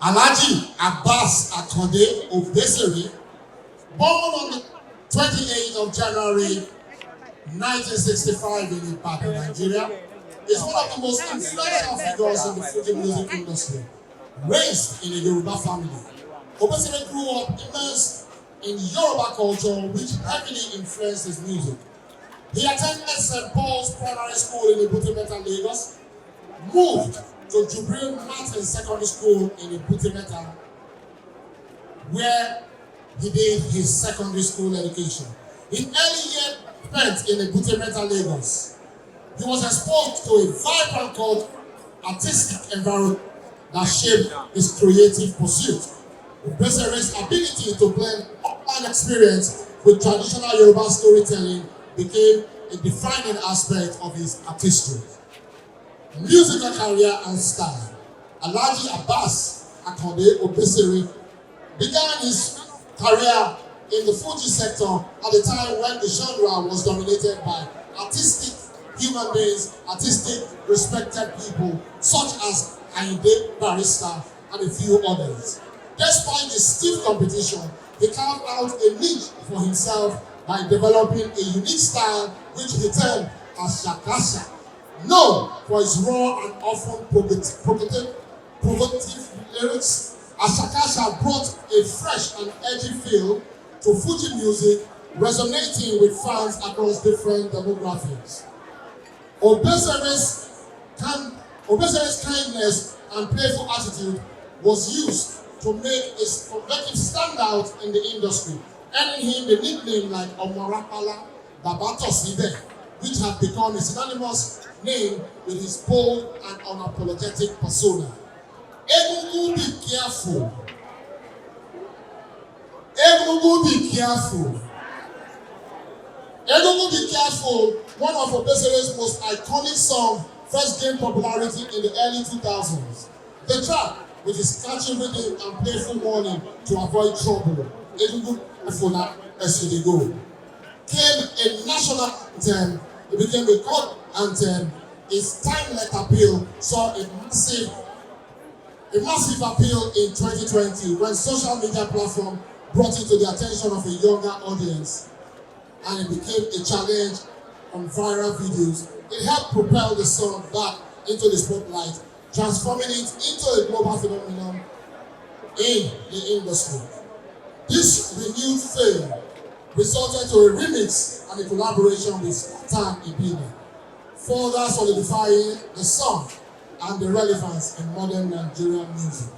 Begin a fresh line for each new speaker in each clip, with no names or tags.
Alhaji Abbas Akande Obesere, born on the 28th of January 1965 in Ibadan, Nigeria, is one of the most influential figures in the Fuji music industry. Raised in a Yoruba family, Obesere grew up immersed in Yoruba culture, which heavily influenced his music. He attended St. Paul's Primary School in Ebute Metta, Lagos, moved to Jubril Martin Secondary School in Ebute Metta, where he did his secondary school education. His early years spent in Ebute Metta, Lagos. He was exposed to a vibrant cult artistic environment that shaped his creative pursuit. Obesere's ability to blend urban experience with traditional Yoruba storytelling became a defining aspect of his artistry. Musical career and style. Alhaji Abbas Akande Obesere began his career in the Fuji sector at a time when the genre was dominated by artistic human beings, artistic, respected people such as Ayinde Barrister and a few others. Despite the stiff competition, he carved out a niche for himself by developing a unique style, which he termed as Shakasha. Known for his raw and often provocative lyrics, Ashakasha brought a fresh and edgy feel to Fuji music, resonating with fans across different demographics. Obesere's kindness and playful attitude was used to make him stand out in the industry, earning him the nickname like Omorapala Baba Tosibe, which had become a synonymous name with his bold and unapologetic persona. Egungun, be careful. Egungun, be careful. Egungun, be careful, one of Obesere's most iconic songs, first gained popularity in the early 2000s. The track, with its catchy rhythm and playful warning to avoid trouble, "Egungun careful na as you dey go," became a national anthem. It became a cult anthem. Its timeless appeal saw a massive appeal in 2020 when social media platform brought it to the attention of a younger audience, and it became a challenge on viral videos. It helped propel the song back into the spotlight, transforming it into a global phenomenon in the industry. This renewed fame resulted to a remix and a collaboration with Zlatan Ibile, further solidifying the song and the relevance in modern Nigerian music.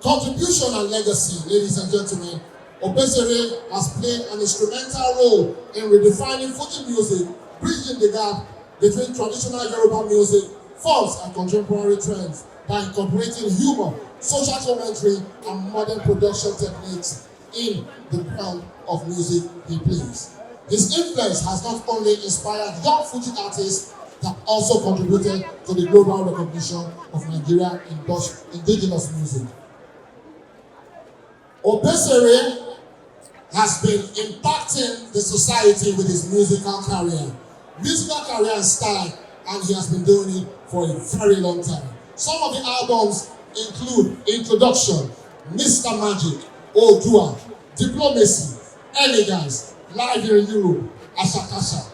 Contribution and legacy, ladies and gentlemen, Obesere has played an instrumental role in redefining Fuji music, bridging the gap between traditional Yoruba music forms and contemporary trends by incorporating humor, social commentary, and modern production techniques in the brand of music he plays. His influence has not only inspired young Fuji artists, but also contributed to the global recognition of Nigerian indigenous music. Obesere has been impacting the society with his musical career and style, and he has been doing it for a very long time. Some of the albums include Introduction, Mr. Magic, Odua, Diplomacy, Elegance, Live in Europe, Ashakasha,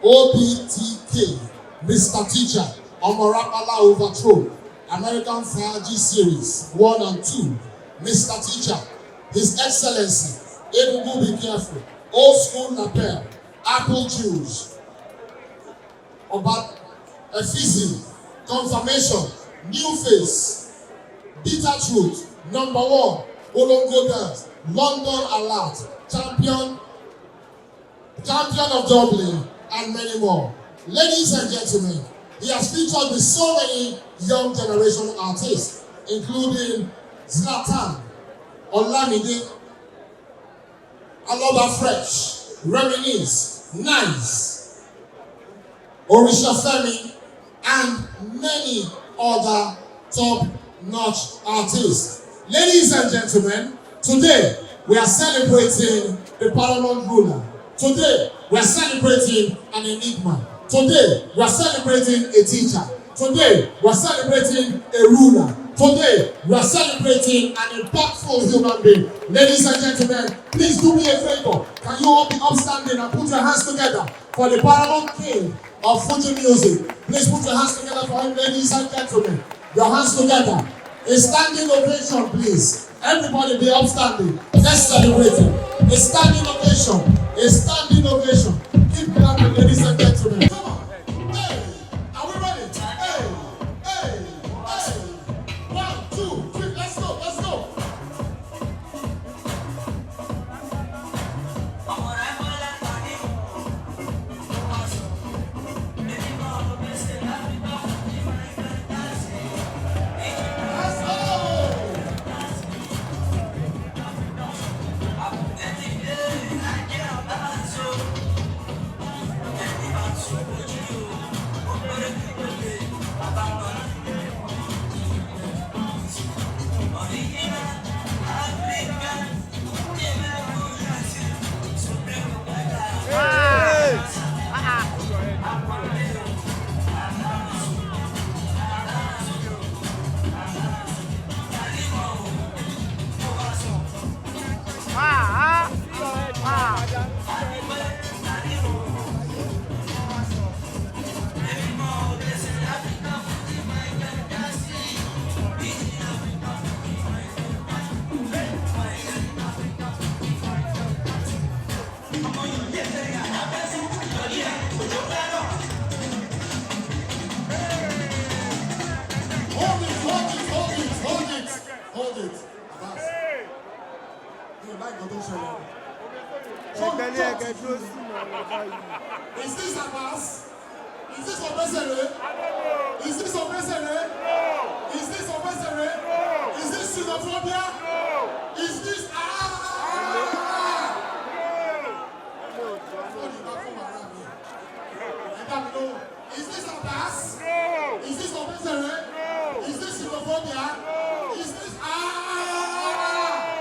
OBTK, Mr. Teacher, Omorapala Overthrow, American Faaji Series 1 and 2, Mr. Teacher, His Excellency, Egungun, Be Careful, Old School Lapel, Apple Juice, Oba Efizi, Confirmation, New Face, Bitter Truth, Number One, Olongo Dance, London Alert, Champion, Champion of Dublin, and many more. Ladies and gentlemen, he has featured with so many young generation artists, including Zlatan, Olamide, Aloba Fresh, Reminisce, Nice, Orisha Femi, and many other top-notch artists. Ladies and gentlemen, today we are celebrating the paramount ruler. Today we are celebrating an enigma. Today we are celebrating a teacher. Today we are celebrating a ruler. Today, we are celebrating an impactful human being. Ladies and gentlemen, please do me a favor. Can you all be upstanding and put your hands together for the paramount king of Fuji music? Please put your hands together for him, ladies and gentlemen. Your hands together. A standing ovation, please. Everybody be upstanding. Let's celebrate him. A standing ovation. A standing ovation. Keep clapping, ladies and gentlemen. Come on. Hey, are we ready? Hey, hey, hey. One, two, three. Let's go. Let's go. Let's go. Hold it, hold it, hold it, hold it, hold it. Abbas, you like the show?
Ẹgbẹ́lẹ́ ẹgẹ dúró sí ọ̀rọ̀ báyìí.
Is this Abbas? Is this Obesere? Is this Obesere? Is this Obesere? Is this xenophobia? Is this ah? Is this Abbas? Is this Obesere? Is this xenophobia? Is this ah?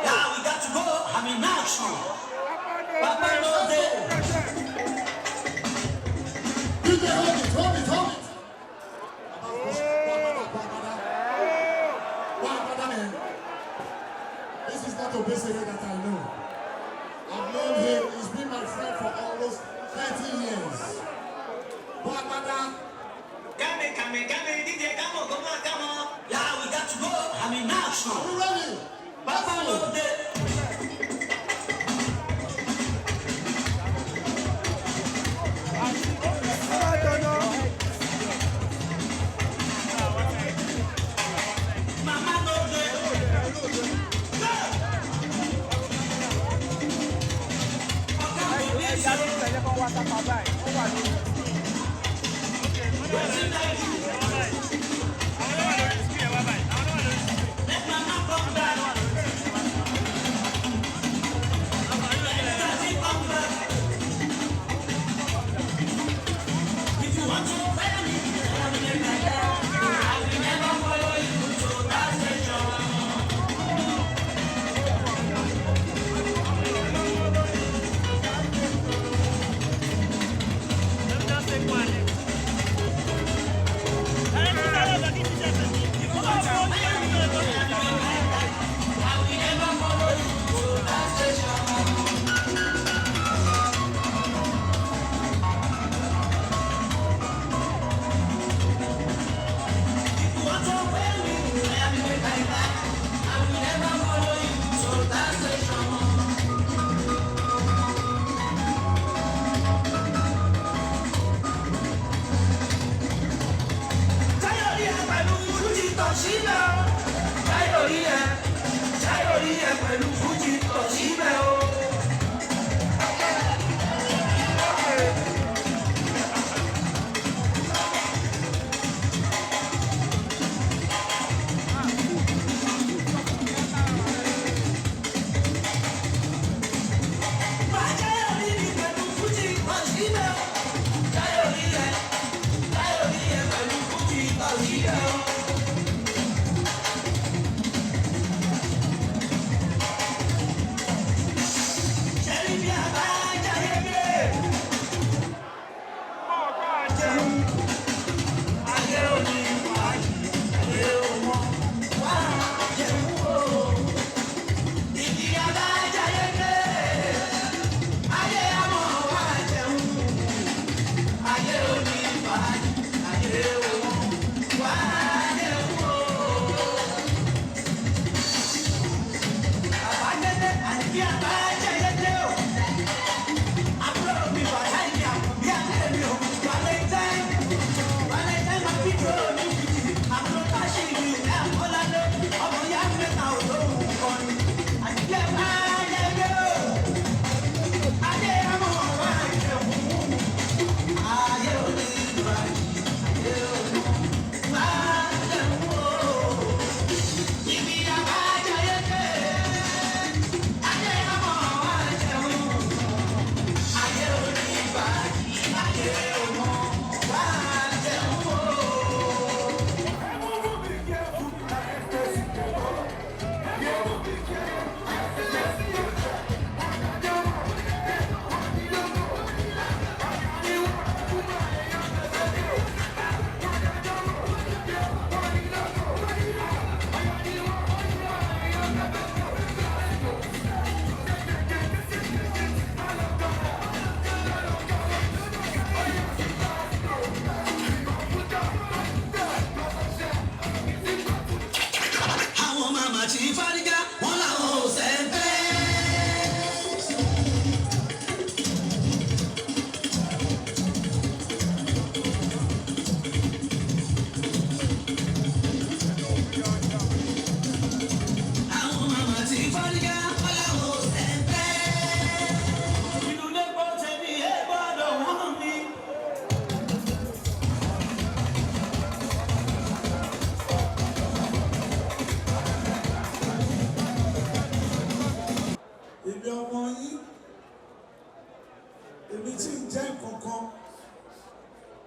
Yeah, we got to go. I'm in action. Papa no dey.
DJ, hold it, hold it, hold it. This is not Obesere that I know. I've known him, he's been my friend for almost 30 years. Bwabada,
Kame, kame, kame, DJ, come on, come on, come on. Yeah, we got to go. I'm in action.
are you ready?
Papa no dey. Mama no dey.
Ẹja ló ń tẹ̀lé kan wá sápá báyìí, ó wà lórí.
Let mama come back. Let daddy come back. If you want to follow me, follow me like that. I will never follow you to that station.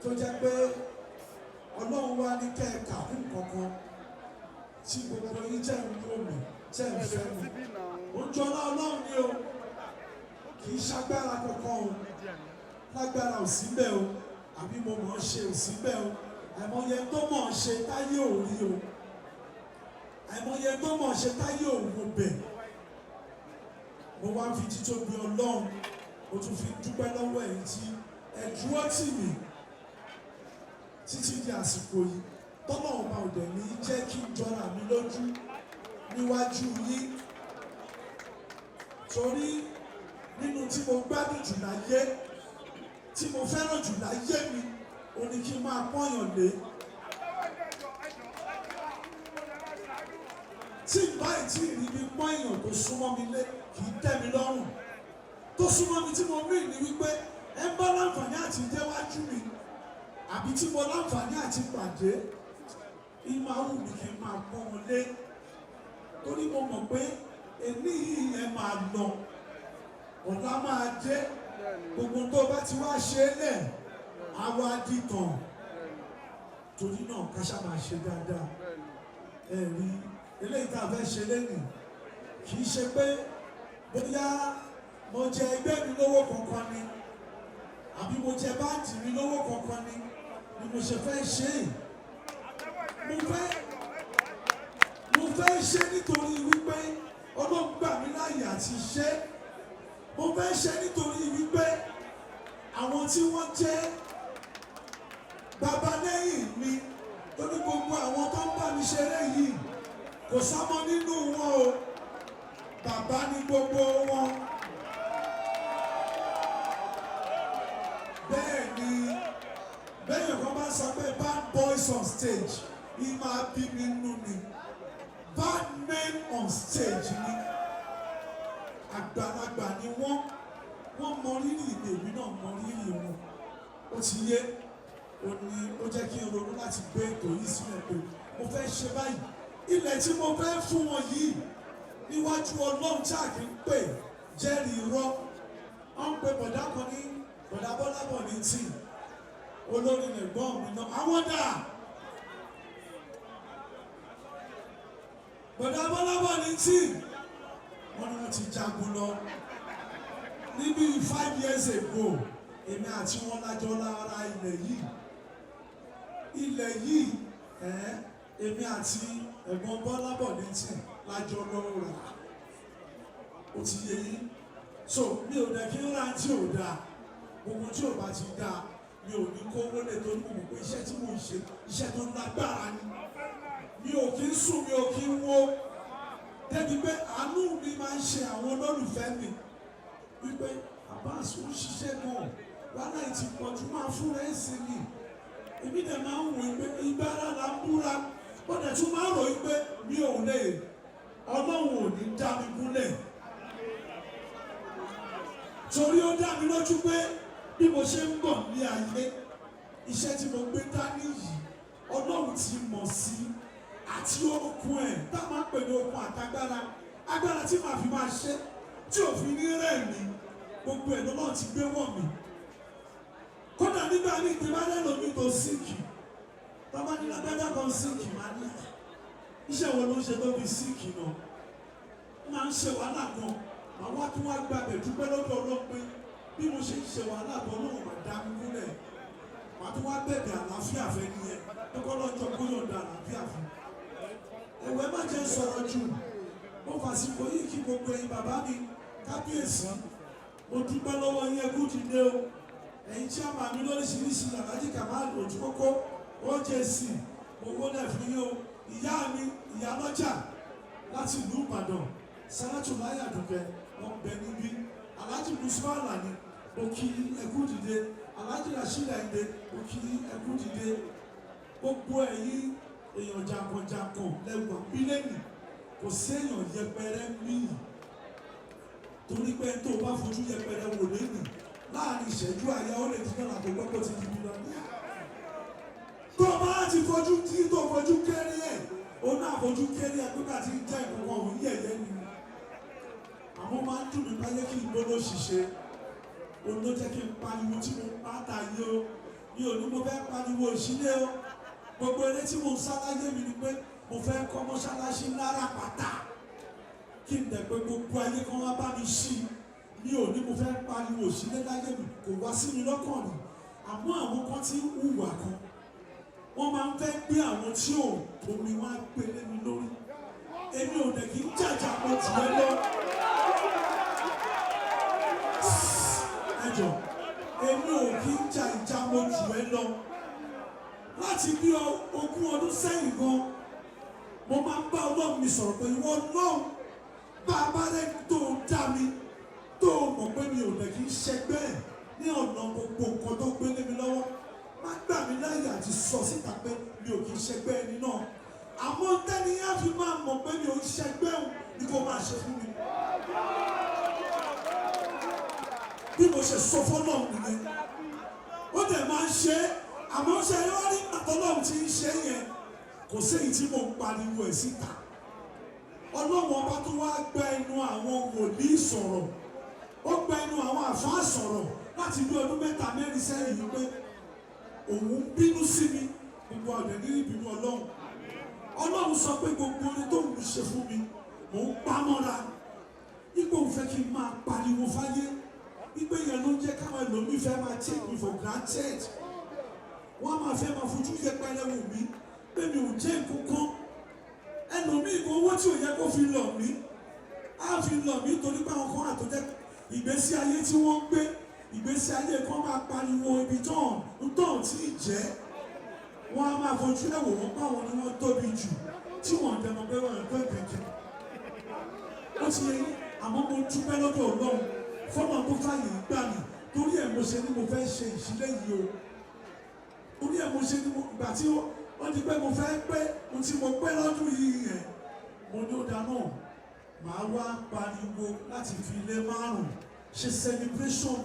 tó jẹ́ pé Ọlọ́run wá ní kẹ́ẹ̀ka fún kankan tí gbogbo yín jẹ́ ń wò mí, jẹ́ ń fẹ́ mi. Ó ń jọlá Ọlọ́run ni o, kì í ṣagbára kankan o, lágbára ò sí bẹ́ẹ̀ o, àbí mo mọ̀ ọ́n ṣe ò sí bẹ́ẹ̀ o. Àìmọye tó mọ̀ ọ́n ṣe táyé ò rí o, àìmọye tó mọ̀ ọ́n ṣe táyé ò wò bẹ̀. Mo wá ń fi títóbi Ọlọ́run, mo tún fi dúpẹ́ lọ́wọ́ ẹ̀yin tí ẹ dúró tì mí títí di àsìkò yìí, tọ́lọ̀ ọba òdẹ̀ ní jẹ́ kí n jọra mi lójú níwájú yín. Torí nínú tí mo gbádùn jù láyé, tí mo fẹ́ràn jù láyé mi, ó ní kí n máa pọ́nyàn lé. Tí n báyìí tí ìrì mi pọ́n èèyàn tó súnmọ́ mi lé, kì í tẹ́ mi lọ́rùn. Tó súnmọ́ mi tí mo rí ni wípé ẹ ń bá láǹfààní àti déwájú mi, àbí tí mo láǹfààní àti pàdé, ìmọ̀ àwọn mi kì í máa pọ́n wọn lé. Torí mo mọ̀ pé èní yìí yẹn máa lọ, ọ̀la máa dé, gbogbo tó bá ti wá ṣe é lẹ̀, àwa dìtàn. Torí náà ká ṣá máa ṣe dáadáa. Ẹ rí eléyìí tá a fẹ́ ṣe lénìí, kì í ṣe pé bóyá mo jẹ ẹgbẹ́ mi lówó kankan ni, àbí mo jẹ báńkì mi lówó kankan ni ni mo ṣe fẹ́ ṣe é. Mo fẹ́ ṣe nítorí wípé Ọlọ́run gbà mí láàyè àti ṣe. Mo fẹ́ ṣe nítorí wípé àwọn tí wọ́n jẹ́ bàbá lẹ́yìn mi, torí gbogbo àwọn tó ń bá mi ṣeré yìí kò sọ́mọ nínú wọn o, bàbá ni gbogbo wọn. Bẹ́ẹ̀ ni bẹ́ẹ̀ kan bá sọ pé bad boys on stage, ní máa bí mi nú ni. Bad men on stage ni, àgbàlagbà ni wọ́n, wọ́n mọ rírì èmi náà mọ rírì wọn. Ó ti yé, ó ní ó jẹ́ kí n ronú láti gbé ètò yìí sílẹ̀ pé mo fẹ́ ṣe báyìí. Ilẹ̀ tí mo fẹ́ fún wọn yìí níwájú Ọlọ́run tí a kì í pè jẹ́rìí irọ́. Wọ́n ń pe bọ̀dá kan ní bọ̀dá Bọ́lá bọ̀ ní tì, olórí lẹ̀gbọ́n mi náà. Àwọn dà bọ̀dá Bọ́lá bọ̀ ní tì, wọ́n ní wọ́n ti jagun lọ níbi 5 years ago. Èmi àti wọn lájọ lára ilẹ̀ yìí, ilẹ̀ yìí èmi àti ẹ̀gbọ́n Bọ́lá bọ̀ ní tì lájọ lọ rà. Ó ti yé yín. So mi ò dẹ̀ kí n ra tí ò dáa, gbogbo tí ò bá ti dáa mi ò ní kówó lè, torí mo mọ̀ pé iṣẹ́ tí mò ń ṣe iṣẹ́ tó lágbára ni. Mi ò kí ń sùn, mi ò kí ń wo, débi pé àánú mi máa ń ṣe àwọn olólùfẹ́ mi wípé Abbas ó ń ṣiṣẹ́ gan, wàhálà yìí ti pọ̀ jù, máa fún rẹ̀ sí ni. Èmi dẹ̀ máa ń wò pé ìgbára là ń búra, ó dẹ̀ tún máa ń rò pé mi ò lè, Ọlọ́run ò ní dá mi gúnlẹ̀. Torí ó dá mi lójú pé bí mo ṣe ń bọ̀ ní ayé, iṣẹ́ tí mo gbé dání yìí Ọlọ́run ti mọ̀ sí, àti okun ẹ̀ tá máa ń pè ní okun àtagbára, agbára tí màá fi máa ṣe tí òfin ní rẹ̀ mí, gbogbo ẹ̀ lọ́lọ́run ti gbé wọ̀ mí. Kódà nígbà míì tí bá lẹ́nu mi tó síìkì, bàbá ní lágbájá kan síìkì, máa ní iṣẹ́ wo ló ń ṣe tó fi síìkì náà? Máa ń ṣe wàhálà gan, màá wá tún wá gbàgbẹ́ dúpẹ́ lọ́dọ̀ Ọlọ́run pé bí mo ṣe ń ṣe wàhálà bọ̀ Ọlọ́run máa dá mi gúnlẹ̀. Màá tún wá bẹ̀bẹ̀ àlàáfíà fẹ́ nìyẹn, lọ́kọ́ lọ́jọ́ kó yọ̀ǹda àlàáfíà fún. Ẹ̀wẹ̀ má jẹ́ sọ̀rọ̀ jù, mo fàsìkò yìí kí gbogbo ẹ̀yin bàbá mi kábíyèsí, mo dúpẹ́ lọ́wọ́ yín, ẹkú dìde o. Ẹ̀yin tí a máa mi lóríṣiríṣi, Alhaji Kamal Ojúkókó, OJC, mo wọlé fún yín o. Ìyá mi, ìyá lọ́jà láti ìlú Ìbàdàn, Sáràtù Láyé Àdùkẹ́, wọ́n bẹ níbí. Alhaji Musa Alani, mo kí ẹkú dìde. Alhaji Rasheed Ayinde, mo kí ẹkú dìde. Gbogbo ẹ̀yin èèyàn jàǹkànjàǹkàn lẹ́wà bílẹ̀nì, kò sí èèyàn yẹpẹrẹ míì. Torí pé tó o bá fojú yẹpẹrẹ wò lẹ́nìí, láàrin ìṣẹ́jú àyà ó lè di náà kó gbọ́ kó ti di bílíọ̀nìyà. Tó o bá ti fojú tí tó o fojú kéré ẹ̀, o náà fojú kéré ẹ̀ nígbà tí ń jẹ́ ìkọ̀kọ̀ òun yẹ̀yẹ́ ni. Àwọn máa ń dùn mí báyé kí n gbọ́dọ̀ ṣiṣẹ́. Òun ló jẹ́ kí n pariwo tí mo bá ta yé o. Mi ò ní mo fẹ́ pariwo ìṣílẹ̀ o. Gbogbo eré tí mo ń sá láyé mi ni pé mo fẹ́ kọ́ mọ́ṣáláṣí lára pátá, kí n dẹ̀ pé gbogbo ayé kan wá bá mi ṣí. Mi ò ní mo fẹ́ pariwo ìṣílẹ̀ láyé mi, kò wá sí mi lọ́kàn rí. Àmọ́ àwọn kan tí ń hùwà kan, wọ́n máa ń fẹ́ gbé àwọn tí ò tó mi wá gbé lé mi lórí. Èmi ò dẹ̀ kí ń jàjà mo jù ẹ lọ. Ẹ jọ, èmi ò kí ń jà ìjà mo jù ẹ lọ. Láti bí 20 ọdún sẹ́yìn gan, mo máa ń bá Ọlọ́run mi sọ̀rọ̀ pé ìwọ Ọlọ́run, bá a bá rẹ tó o dá mi, tó o mọ̀ pé mi ò dẹ̀ kí ń ṣẹgbẹ́ ẹ̀ ní ọ̀nà gbogbo nǹkan tó gbé lé mi lọ́wọ́, má gbà mí láyè àti sọ síta pé mi ò kí ń ṣẹgbẹ́ ẹni náà. Àmọ́ tẹ́ni á fi máa mọ̀ pé mi ò ń ṣẹgbẹ́ òun ni kò máa ṣe fún mi. Bí mo ṣe sọ fọ́lọ́run nìyẹn, ó dẹ̀ máa ń ṣe é. Àmọ́ ṣe é wá rí àtọ́lọ́run tí ń ṣe yẹn, kò séyìí tí mo ń pariwo ẹ̀ síta. Ọlọ́run ọba tó wá gba ẹnu àwọn wòlíì sọ̀rọ̀, ó gba ẹnu àwọn àfáà sọ̀rọ̀ láti bí ọdún 3 4 sẹ́yìn yìí pé òun ń bínú sí mi. Gbogbo ọ̀dẹ̀ ní ìbínú Ọlọ́run. Ọlọ́run sọ pé gbogbo orin tó ń ṣe fún mi, mò ń pa mọ́ra, ipò òun fẹ́ kí n máa pariwo fáyé, wípé yẹn ló ń jẹ́ káwọn ẹlòmíì fẹ́ máa take me for granted. Wọ́n á máa fẹ́ máa fojú yẹpẹrẹ wò mí pé mi ò jẹ́ nǹkan kan. Ẹlòmíì kò owó tí ò yẹ kó fi lọ̀ mí, á fi lọ̀ mí, torí pé àwọn kan wà tó jẹ́ ìgbésí ayé tí wọ́n ń gbé, ìgbésí ayé kan máa pariwo ibi tán ń tàn tí ì jẹ́. Wọ́n á máa fojú ẹ̀ wò wọ́n páwọn ni wọ́n tóbi jù, tí wọ́n dẹ̀ mọ̀ pé wọ́n tó kẹ̀kẹ́. Ó ti yẹ yín. Àmọ́ mo dúpẹ́ lọ́dọ̀ Ọlọ́run fọ́nà tó fàyè gbà mí. Torí ẹ̀ mo ṣe ni mo fẹ́ ṣe ìṣílẹ̀ yìí o. Torí ẹ̀ mo ṣe ni mo gbà tí wọ́n ti pé mo fẹ́ pé mo ti mo pé lọ́dún yìí yẹn, mo ní ó dáná, màá wá pariwo láti fi ilé 5 ṣe celebration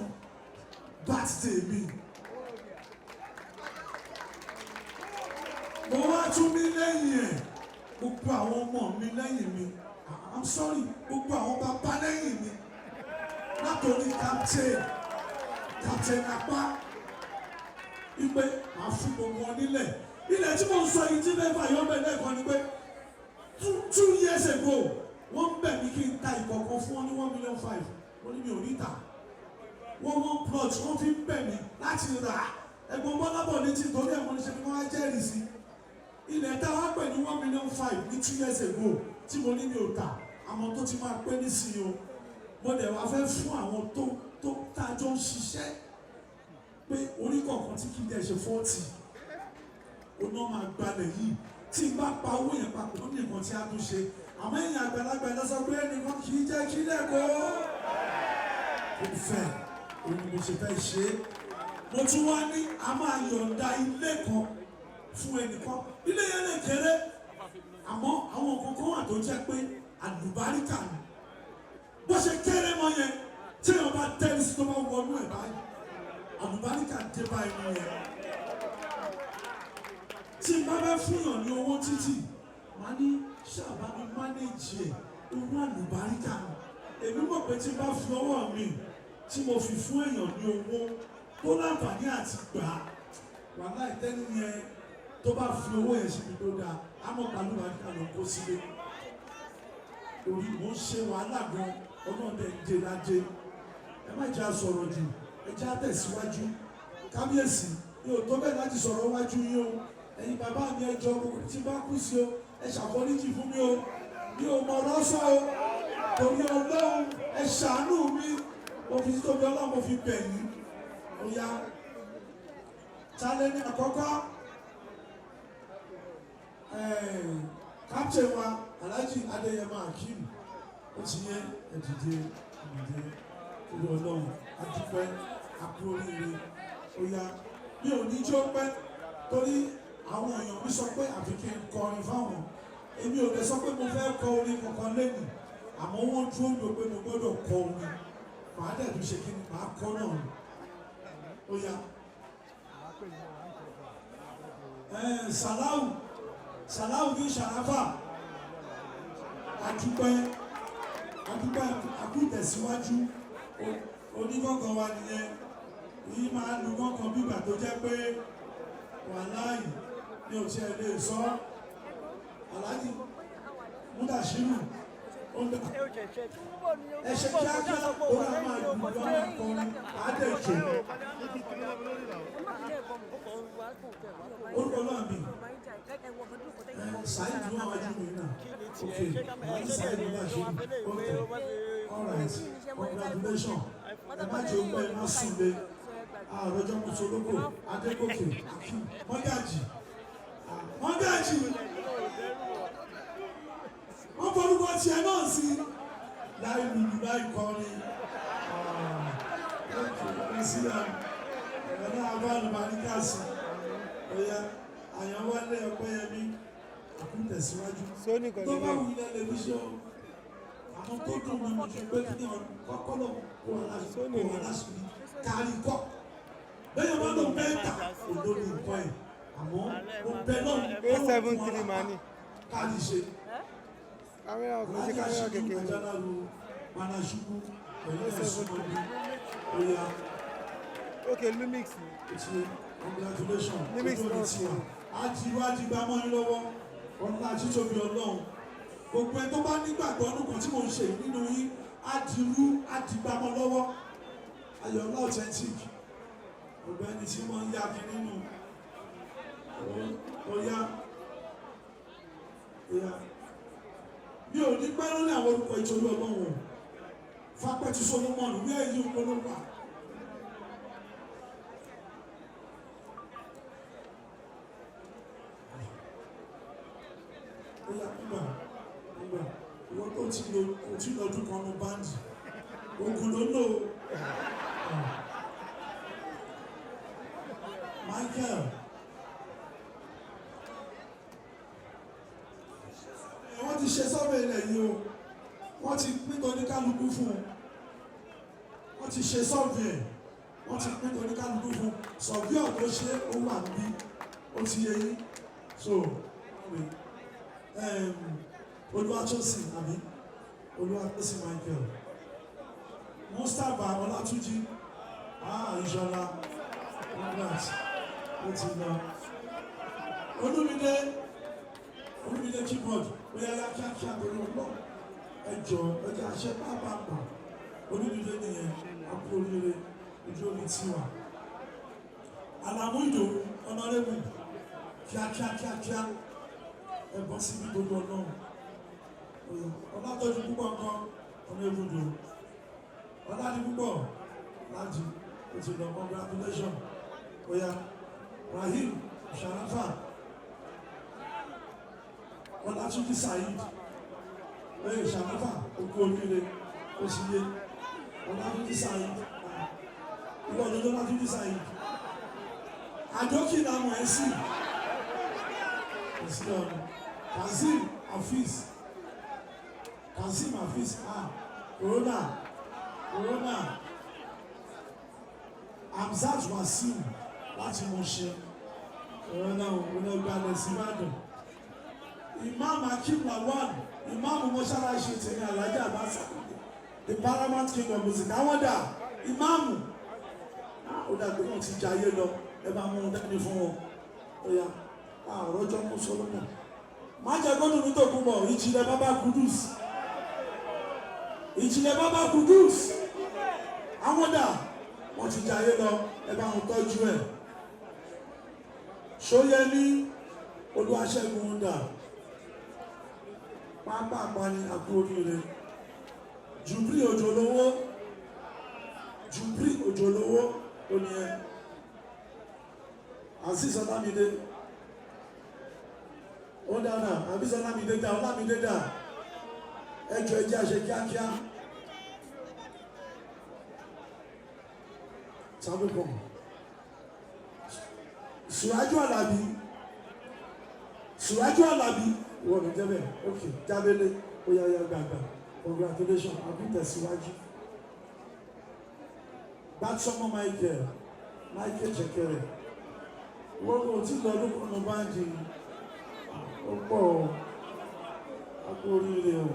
birthday mi. Mo wá tún ní lẹ́yìn ẹ̀, gbogbo àwọn ọmọ mi lẹ́yìn mi, I'm sorry, gbogbo àwọn bàbá lẹ́yìn mi, látòrí captain apá, wípé màá fún gbogbo wọn nílẹ̀. Ilẹ̀ tí mo ń sọ yìí tí mẹ́fà yọ bẹ́ẹ̀ lẹ́ẹ̀kan ni pé 2 years ago, wọ́n ń bẹ̀ mí kí n ta ìkọ̀kan fún wọn ní 1.5 million. Wọ́n ní mi ò ní tà. Wọ́n one plot wọ́n fi ń bẹ̀ mí láti rà á. Ẹ̀gbọ́n Bọ́lábọ̀ ní tí torí ẹ̀wọ̀n ní ṣe ni wọ́n á jẹ́rìí sí ilẹ̀ tá a wá pè ní 1.5 million ní 2 years ago tí mo ní mi ò tà. Àwọn tó ti máa pẹ́ nísìnyí o, mo dẹ̀ wá fẹ́ fún àwọn tó tá a jọ ń ṣiṣẹ́ pé orí kọ̀ọ̀kan tí kì í dẹ̀ ṣe 40, ó náà máa gbalẹ̀ yìí. Tí n bá pa owó yẹn papọ̀, ó ní nǹkan tí a tún ṣe. Àmọ́ ẹ̀yìn àgbàlagbà ẹ̀ lọ́sọ pé ẹnìkan kì í jẹ́ kílẹ̀ kó ó fẹ́. Òun ni mo ṣe fẹ́ ṣe é. Mo tún wá ní a máa yọ̀ǹda ilé kan fún ẹnìkan. Ilé yẹn lè kéré, àmọ́ àwọn nǹkan kan wà tó jẹ́ pé àlùbáríkà ni. Bó ṣe kéré mọ́ yẹn, tí èèyàn bá tẹ́lẹ̀ sí, tó bá wọnú ẹ̀ báyìí, àlùbáríkà dé bá ẹni yẹn. Tí n bá fẹ́ fúnyàn ní owó títì, màá ní ṣáàbà mi manage ẹ̀, owó àlùbáríkà ni. Èmi mọ̀ pé tí n bá fi ọwọ́ mi tí mo fi fún èèyàn ní owó tó láǹfààní àti gbà á, wàhálà ìtẹ́ni yẹn, tó bá fi owó yẹn síbi tó dáa, á mọ̀ pé àlùbáríkà ló kó sílé. Orí mò ń ṣe wàhálà gan, ọlọ́dẹ ń jẹ lájẹ. Ẹ má jẹ́ àsọ̀rọ̀ jù, ẹ jẹ́ àtẹ̀síwájú. Kábíyèsí, mi ò tó bẹ́ẹ̀ láti sọ̀rọ̀ wájú yín o. Ẹ̀yin bàbá mi, ẹ jọ, gbogbo tí bá kú sí o, ẹ ṣàforíjì fún mi o. Mi ò mọ̀ lọ́sọ̀ o. Torí Ọlọ́run, ẹ ṣàánú mi. Mo fi títóbi Ọlọ́run, mo fi bẹ̀ yín. Ó yá, talẹ́ ní àkọ́kọ́? Captain wa, Alhaji Adéyẹmọ Akeem, ó ti yẹ. Ẹ dìde, ẹ dìde, torí Ọlọ́run. Adúpẹ́, akú oríire. Ó yá, mi ò ní jó pẹ́ torí àwọn èèyàn mi sọ pé àfi kí n kọrin fáwọn. Èmi ò lè sọ pé mo fẹ́ kọ orin kankan lẹ́nu, àmọ́ wọ́n dúró mi pé mo gbọ́dọ̀ kọ orin. Màá dẹ̀ tún ṣe kí ni, màá kọ́ náà. Ó yá, Salau Salawudeen Sharafa, adúpẹ́, adúpẹ́, akú ìtẹ̀síwájú. Onígbọ̀ngàn wa nìyẹn. Yìí máa lu gángan bígbà tó jẹ́ pé wàláì ní òtí ẹ̀ lè sọ. Aláàjì Mudashiru ó ń dà. Ẹ ṣe kíákíá, ó rà máa lù lọ́wọ́ akọrin àádẹ́jọ́. Orúkọ náà mi Saheed náà wájú mi náà. Ok, Alhaji Saheed Mudashiru. Ok, all right, congratulations. Ẹ má jẹ́ ọgbẹ́, ẹ má sùn lé. Àròjọ Mùsùlùkù Adégòkè Akim Mọ́gàjì. Mọ́gàjì. Wọ́n forúkọ tiẹ̀ náà sí. Láì lùlù láì kọrin. Ẹ̀rọ náà bá àlùbáríkà sí. Ọ̀ya Àyànwálé Ọpẹ́yẹmí àkúntẹ̀síwájú.
Sony
Tó bá
kọ̀ọ̀lẹ́lẹ̀.
wù ilẹ̀ lè fi ṣe o. Àwọn tó dùn mọ́ mi jù pé kí ni kọ́kọ́ lọ kó
Sony
wà
ni.
láṣìírí kárí kọ́. Bẹ́ẹ̀ bá lóun bẹ́ẹ̀ ta òdo ní nǹkan ẹ̀. Àmọ́ mo bẹ náà
A73 mani.
kárí ṣe.
Kámẹ́rà kò sí kámẹ́rà kékeré.
Ajáláru Manasuku pẹ̀lú ẹ̀sùn ọdún. Oya
Ok, Lumix ni.
ti congratulations.
Lyrics
Ojú òní
náà
tiwa. Á ti wá ti gbá mọ́ yín lọ́wọ́. Ọlá títóbi Ọlọ́run. Gbogbo ẹ tó bá nígbàgbọ́ ọdún kan tí mò ń ṣe yìí nínú yín, á di rú, á di gbá mọ́ lọ́wọ́. Ayọ̀lá authentic. Ọ̀gbẹ́ni tí wọ́n ń yá kí nínú. Oya. Oya. Mi ò ní pẹ́ lórí àwọn orúkọ ìtòlú Ọlọ́run o. Fápẹ́tù Solomon, where you olówà? Oya nígbà nígbà ìwọ tó ti lo kò tí lọ́dún kan nu báńdì. Ogun ló lò ó. Michael. Wọ́n ti ṣe sọ́bẹ̀ ilẹ̀ yìí o. Wọ́n ti pín toníkálukú fún un. Wọ́n ti ṣe sọ́ọ̀bì ẹ̀. Wọ́n ti pín toníkálukú fún un. Sọ̀bí ọ̀ tó ṣe ó wà níbí. Ó ti yé yín. So, Olúwatósìn àbí? Olúwatósìn Michael. Mustapha Ọlátúnjí. Ah, Ìṣọ̀lá. Congrats. Ó ti lọ. Olúmídé. Olúmídé keyboard. Ó yá yá kíákíá torí ọlọ́. Ẹ jọ ẹ jẹ́ àṣẹ pápápá. Olúmídé nìyẹn. A kú oríire. Ojú omi ti wà. Àlàmú Ìdòwú Honorable. Kíákíá kíákíá. Ẹ bọ́ síbi gbogbo ọlọ́run. Ọlátọ́jú púpọ̀ nǹkan. Honorable Ìdòwú. Ọládì púpọ̀ láti ó ti lọ, congratulations. Oya Rahim Sharafa Ọlátúnjí Saheed. Oye Sharafa okú oríire ó sì yé Ọlátúnjí Saheed. Ah, ìwọ òdodo Ọlátúnjí Saheed. Àjọkì làwọn ẹ̀ sí. Kò sí ọ̀nà. Kazeem Hafiz. Kazeem Hafiz, ah, Corona. Corona. Hamzat Wasiu láti Mọ̀ṣẹ́. Corona òun náà gbalẹ̀ sí Ìbàdàn. Imam Akim Lawan, Imam Mọ́ṣáláṣí tèmi Alhaji Abbas Akande, the paramount king of music. Àwọn dà, Imam. Ah, ó dàgbé wọn ti jayé lọ, ẹ bá mú un dání fún wọn. Ó yá, àròjọ mú Solomon. Má jẹ́ gbọ́dọ̀ ní Tòkunbọ̀, ìjìnlẹ̀ bàbá Kudus. Ìjìnlẹ̀ bàbá Kudus. Àwọn dà, wọ́n ti jayé lọ, ẹ bá wọn tọ́jú ẹ̀. Ṣóyẹmí Olúwaṣẹ́gun ń dà. Pápápá ni àkú oríire. Jùbrí Òjòlówó. Jùbrí Òjòlówó ó ní ẹ. Azeez Ọlámídé. Ó dára, Azeez Ọlámídé dà, Ọlámídé dà. Ẹ jọ̀ọ́ ẹ jẹ́ a ṣe kíákíá. Sábẹ́kọ̀. Sùrájú Àlàbí. Sùrájú Àlàbí. Ìwọ ló jẹ́ bẹ́ẹ̀. Ok, jábélé. Ó yá yá gbàgbà. Congratulations, àbí tẹ̀síwájú. Gbàtsọ́mọ́ Michael. Michael Jẹ̀kẹ̀rẹ̀. Wọ́n kò tí lọ ọdún kan báńkì. Ó pọ̀ o. A kú oríire o.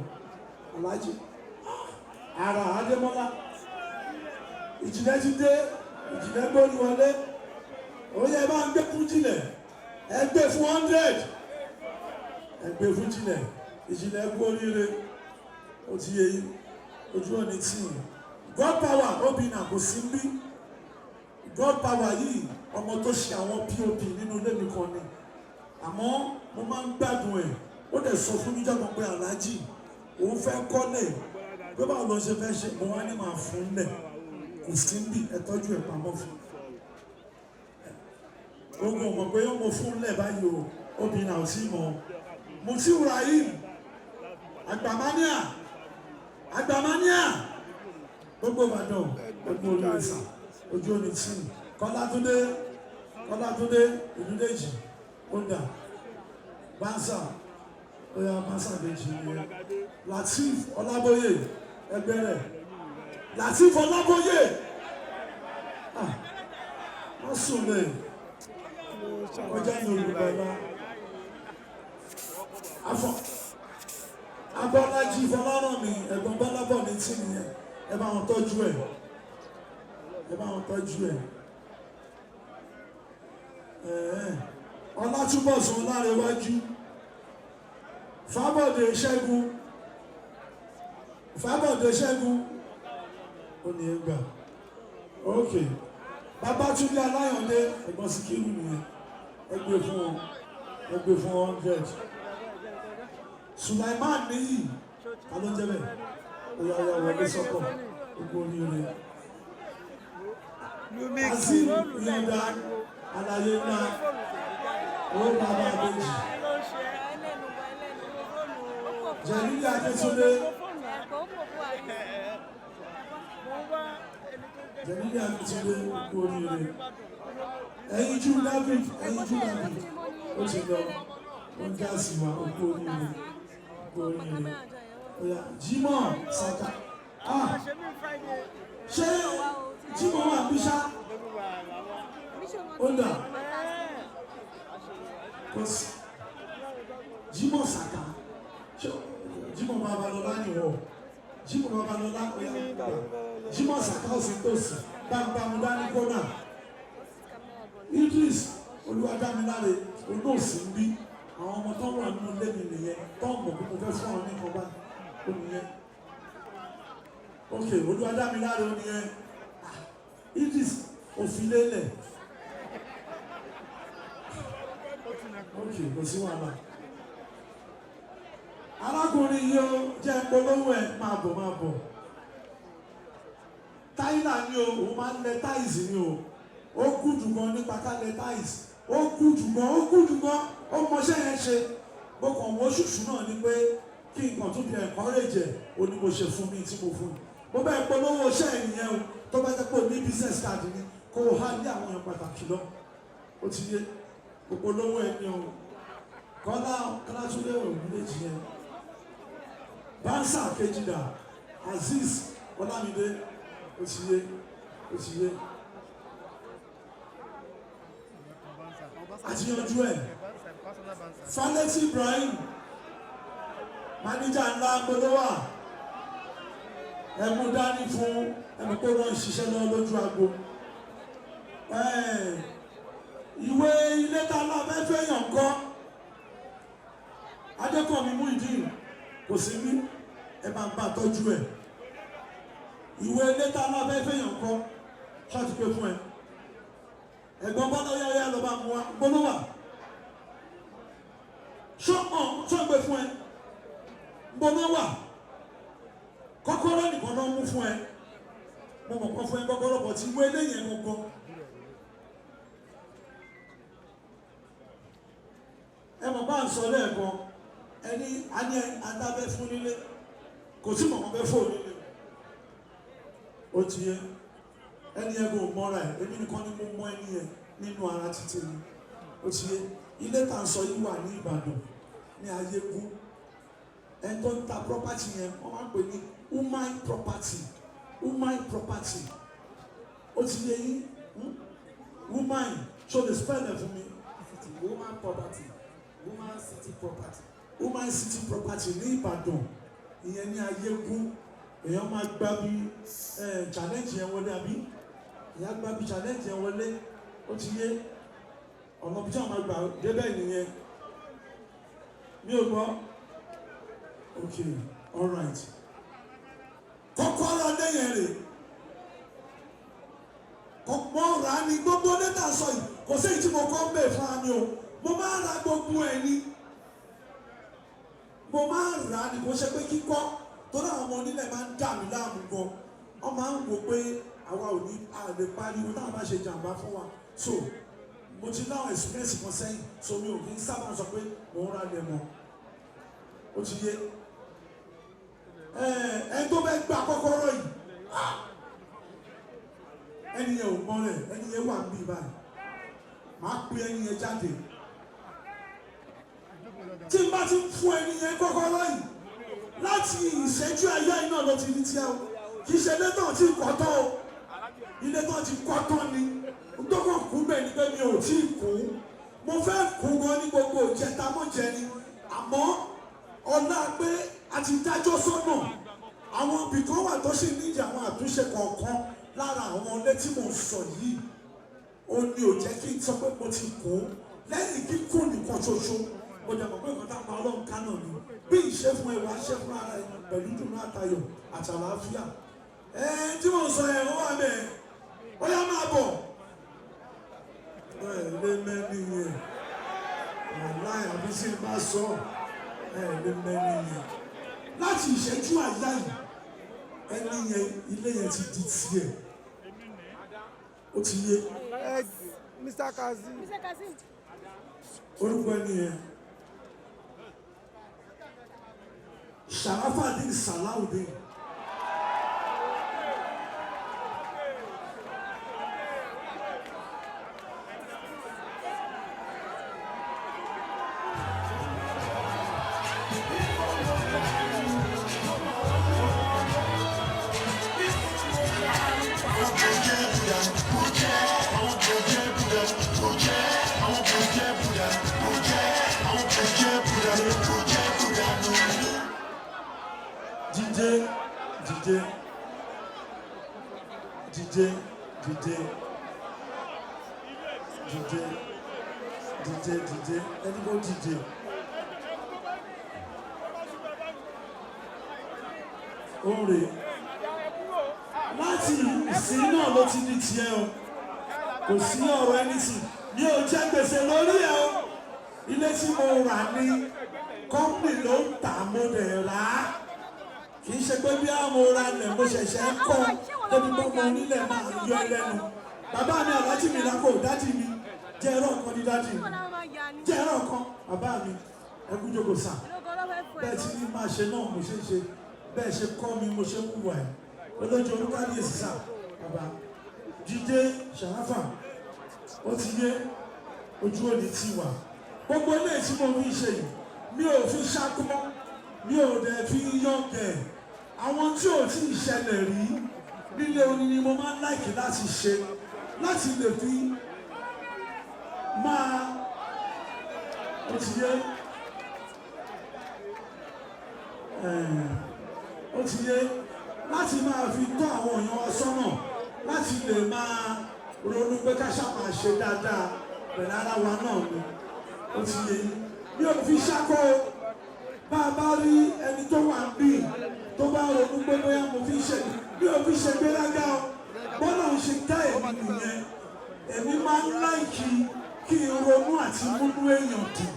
Alhaji. Ara Adémọ́lá. Ìjìnlẹ̀ ti dé. Ìjìnlẹ̀ gbórí wọlé. Ó yẹ bá ń gbé fún jìnlẹ̀. Ẹ gbé fún 100. Ẹ gbé fún jìnlẹ̀. Ìjìnlẹ̀ kú oríire. Ó ti yé yín. Ojú òní tì yín. God power obìnrin kò sí bí. God power yìí, ọmọ tó ṣe àwọn POP nínú ilé mi kan ni. Àmọ́ mo máa ń gbádùn ẹ̀. Ó dẹ̀ sọ fún mi jọ́kan pé aláàjì òun fẹ́ kọ́lé, pé báwo ló ń ṣe fẹ́ ṣe. Mo wá ní màá fún un lẹ̀. Kò sí ń bì, ẹ tọ́jú ẹ̀ pamọ́ fún un. Ogun ò mọ̀ pé mo fún un lẹ̀ báyìí o. Obìnrin àwọn tí mọ̀. Mutiu Rahim Agbamania, Agbamania, gbogbo Ìbàdàn, gbogbo olùrẹsà, ojú omi tí. Kọ́látúndé, Kọ́látúndé Ìlúdèjì kódà Bánsà, oya Bánsà kejì nìyẹn. Lateef Ọlábóyè, ẹgbẹ́ rẹ̀ Lateef Ọlábóyè. Ah, wọ́n sùn lè kọjá ní olùgbàlà. Afọ Abọ́lájí Fọlárànmí, ẹ̀gbọ́n Bọ́lábọ̀ ní tí nìyẹn. Ẹ bá wọn tọ́jú ẹ̀, ẹ bá wọn tọ́jú ẹ̀. Ẹ̀ẹ́ Ọlátúbọ̀sún Ọlárẹ̀wájú, Fábọ̀dé Ṣẹ́gun, Fábọ̀dé Ṣẹ́gun, ó ní ẹgbà. Ok, Babátúndé Aláyọ̀ndé, ẹ̀gbọ́n Síkírù nìyẹn. Ẹ gbé fún wọn, ẹ gbé fún 100. Sulaiman níyì, ta ló ń jẹ́ bẹ́ẹ̀? Ó yá, yá, wọlé sọ́kọ̀, gbogbo oríire. Azeem Ìyọ̀dá, àlàyé ńlá, ó bàbá àbèjì. Jẹ̀lílì Akíntúndé, Jẹ̀lílì Akíntúndé, gbogbo oríire. Ẹ̀yin David, ẹ̀yin David, ó ti lọ, ó ń gáàsì wa, gbogbo oríire, gbogbo oríire. Oya, Jimoh Saka. Ah, ṣé Jimoh wà bí ṣá? Ó dà, kò sí Jimoh Saka. Ṣé Jimoh Babalọlá nìwọ? Jimoh Babalọlá, oya gbà. Jimoh Saka ó sì tòsí bámbámu dání kọ́nà. Idris Olúwadámiláre olóòsì ń bí. Àwọn ọmọ tó wà nínú ilé mi nìyẹn, tó ń mọ̀ pé mo fẹ́ fún àwọn nìkan báyìí, ó nìyẹn. Ok, Olúwadámiláre ó nìyẹn. Ah, Idris òfin lélẹ̀. Ok, kò sí wàhálà. Arákùnrin yìí, ó jẹ́ polówó ẹ̀. Máa bọ̀, máa bọ̀. Tiler ni o, òun máa ń lẹ tiles ni o. Ó kú jù gan nípa ká lẹ tiles. Ó kú jù gan, ó kú jù gan, ó mọṣẹ́ yẹn ṣe. Bó kàn wọ́n ṣùṣù náà ni pé kí nǹkan tún fi encourage ẹ̀, ó ní mo ṣe fún mi tí mo fún mi. Mo bẹ́ẹ̀ polówó iṣẹ́ ẹ̀ nìyẹn o. Tó bá jẹ́ pé o ní business card ni, kó o há ní àwọn èèyàn pàtàkì lọ. Ó ti yé polówó ẹ̀ ní o. Kọ́lá Kọ́látúndé Ògúnléjì yẹn. Bánsà kejìlá, Azeez Ọlámídé, ó ti yé, ó ti yé. Àti yanjú ẹ̀. Falẹ́tì Ibrahim, máníjà ńlá gbọdọ̀ ẹmú dání fún ẹmú pé wọ́n ń ṣiṣẹ́ lọ lójú agbo. Ìwé ilé tá a lọ fẹ́ fẹ́ yàn kọ́. Adékànmí Muyideen kò sí ní, ẹ máa ń bá tọ́jú ẹ̀. Ìwé ilé tá a lọ fẹ́ fẹ́ yàn kọ́, ṣáàtì pé fún ẹ. Ẹ̀gbọ́n bọ́lá, yáyá lọ bá mú wa gbọ́dọ̀ wà. Ṣọ́ gbé fún ẹ, gbọ́dọ̀ wà. Kọ́kọ́rọ́ nìkan náà mú fún ẹ. Mo mọ̀ kọ́ fún ẹ kọ́kọ́rọ́ bọ̀ tí ìwé ilé yẹn gangan. Ẹ mọ̀ bá ń sọ lẹ́ẹ̀kan, ẹni a ní adábẹ́ fún nílé, kò sí mọ̀mọ́ bẹ́ fò nílé. Ó ti yẹ ẹni yẹn kò mọ́ra ẹ̀. Èmi nìkan ni mo mọ ẹni yẹn nínú ara títí mi. Ó ti yẹ. Ilé tá à ń sọ yìí wà ní Ìbàdàn ní Ayégún. Ẹni tó ń ta property yẹn, wọ́n máa ń pè ní Umai Property, Umai Property. Ó ti yẹ yín? Umai, ṣo lè spell ẹ̀ fún mi?
Woman Property, Woman City Property.
Umai City Property ní Ìbàdàn, ìyẹn ní Ayégún. Èèyàn máa gbá bí challenge yẹn wọlé àbí Ìyá gba bí challenge yẹn wọlé, ó ti yé ọ̀nà bí tí wọ́n máa gbà débẹ̀ nìyẹn. Mi ò gbọ́. Okay, all right. Kọ́kọ́rọ́ lẹ́yìn rè mo rà á ní gbogbo lẹ́tà sọ yìí, kò sí èyí tí mo kọ́ ń bẹ̀ fúnra mi o. Mo máa ń ra gbogbo ẹ̀ ni, mo máa ń rà á ní, kò ṣe pé kíkọ́ torí àwọn ọmọ onílẹ̀ máa ń dà mí láàmú gan. Wọ́n máa ń wò pé àwa ò ní a lè pariwo táwọn bá ṣe jàǹbá fún wa. So mo ti láwọn experience kan sẹ́yìn, so mi ò kí ń sábà sọ pé mò ń ra lẹ̀ mọ́. Ó ti yé ẹ ẹ tó bẹ́ gba kọ́kọ́rọ́ yìí, ah, ẹni yẹn ò mọ rẹ̀, ẹni yẹn wà níbí báyìí, màá pe ẹni yẹn jáde. Tí n bá ti ń fún ẹni yẹn kọ́kọ́rọ́ yìí, láti ìṣẹ́jú ayé yìí náà ló ti ní tiẹ̀ o. Kì í ṣe ilé tán ti kọ́ tán o, ilé tán ti kọ́ tán ni. Gbogbo kú bẹ́ẹ̀ ni pé mi ò tí ì kú. Mo fẹ́ kú gan ní gbogbo ìjẹta mọ́jẹ ni, àmọ́ ọlá pé a ti dájọ́ sọ́nà, àwọn ibì kan wà tó sì nídìí àwọn àtúnṣe kọ̀ọ̀kan lára àwọn ilé tí mò ń sọ yìí. Ó ní ò jẹ́ kí n sọ pé mo ti kú. Lẹ́yìn kíkú nìkan ṣoṣo, mo dẹ̀ mọ̀ pé nǹkan táwọn ọlọ́run ká náà ni bí ìṣe fún ẹwà ṣe fún ara ẹ pẹ̀lú dùnú àtayọ̀ àtàlàáfíà. Ẹ tí mò ń sọ yẹn, ó wà bẹ́ẹ̀, ó yá máa bọ̀. Ẹ lé mẹ́ni yẹn, wàláì, àbí tí n bá sọ ẹ lé mẹ́ni yẹn, láti ìṣẹ́jú àyá yìí, ẹni yẹn, ilé yẹn ti di tiẹ̀. Ó ti yé.
Mr. Kazeem.
Mr. Kazeem.
Orúkọ ẹni yẹn, Sharafadin Salawudeen. Dìde, dìde, dìde, dìde, dìde, dìde, dìde, ẹni kò dìde. Ó rè láti ìsìn náà ló ti di tiẹ̀ o. Kò sí ọ̀rọ̀ ẹni tì, mi ò jẹ́ gbèsè lórí ẹ o. Ilé tí mo rà ní company ló ń tà, mo dẹ̀ rà á. Kì í ṣe pé bí àwọn ra lẹ̀ mo ṣẹ̀ṣẹ̀ ń kọ́ débi pé mo nílẹ̀ máa yọ ẹ lẹ́nu. Bàbá mi, aláàjì mi lákò, daddy mi, jẹ́ ẹ̀rọ kan ní daddy mi, jẹ́ ẹ̀rọ kan. Bàbá mi, ẹ kú jókòó sà. Bẹ́ẹ̀ tí ní máa ṣe náà mo ṣe ń ṣe, bẹ́ẹ̀ ṣe kọ́ mi mo ṣe ń hùwà ẹ̀ olójú olúkálíyèsí sà. Bàbá Jídé Ṣàráfà, ó ti yé, ojú òní ti wà. Gbogbo eléyìí tí mo fi ń ṣe yìí, mi ò fi ṣakọ́, mi ò dẹ̀ fi yọ̀ǹgẹ̀. Àwọn tí ò tí ì ṣẹlẹ̀ rí nílé oní ni mo máa ń like láti ṣe, láti lè fi máa, ó ti yé, ó ti yé, láti máa fi tọ́ àwọn èèyàn wa sọ́nà, láti lè máa ronú pé ká ṣáà máa ṣe dáadáa pẹ̀lú ara wa náà ni. Ó ti yé yín, mi ò fi ṣákó o. Bá a bá rí ẹni tó wà ń bì tó bá ronú pé bóyá mo fi ṣe, mi ò fi ṣe gbéraga o. Bọ́lá ń ṣe dá èmi nìyẹn. Èmi máa ń like kí n ronú àti múnú èèyàn dùn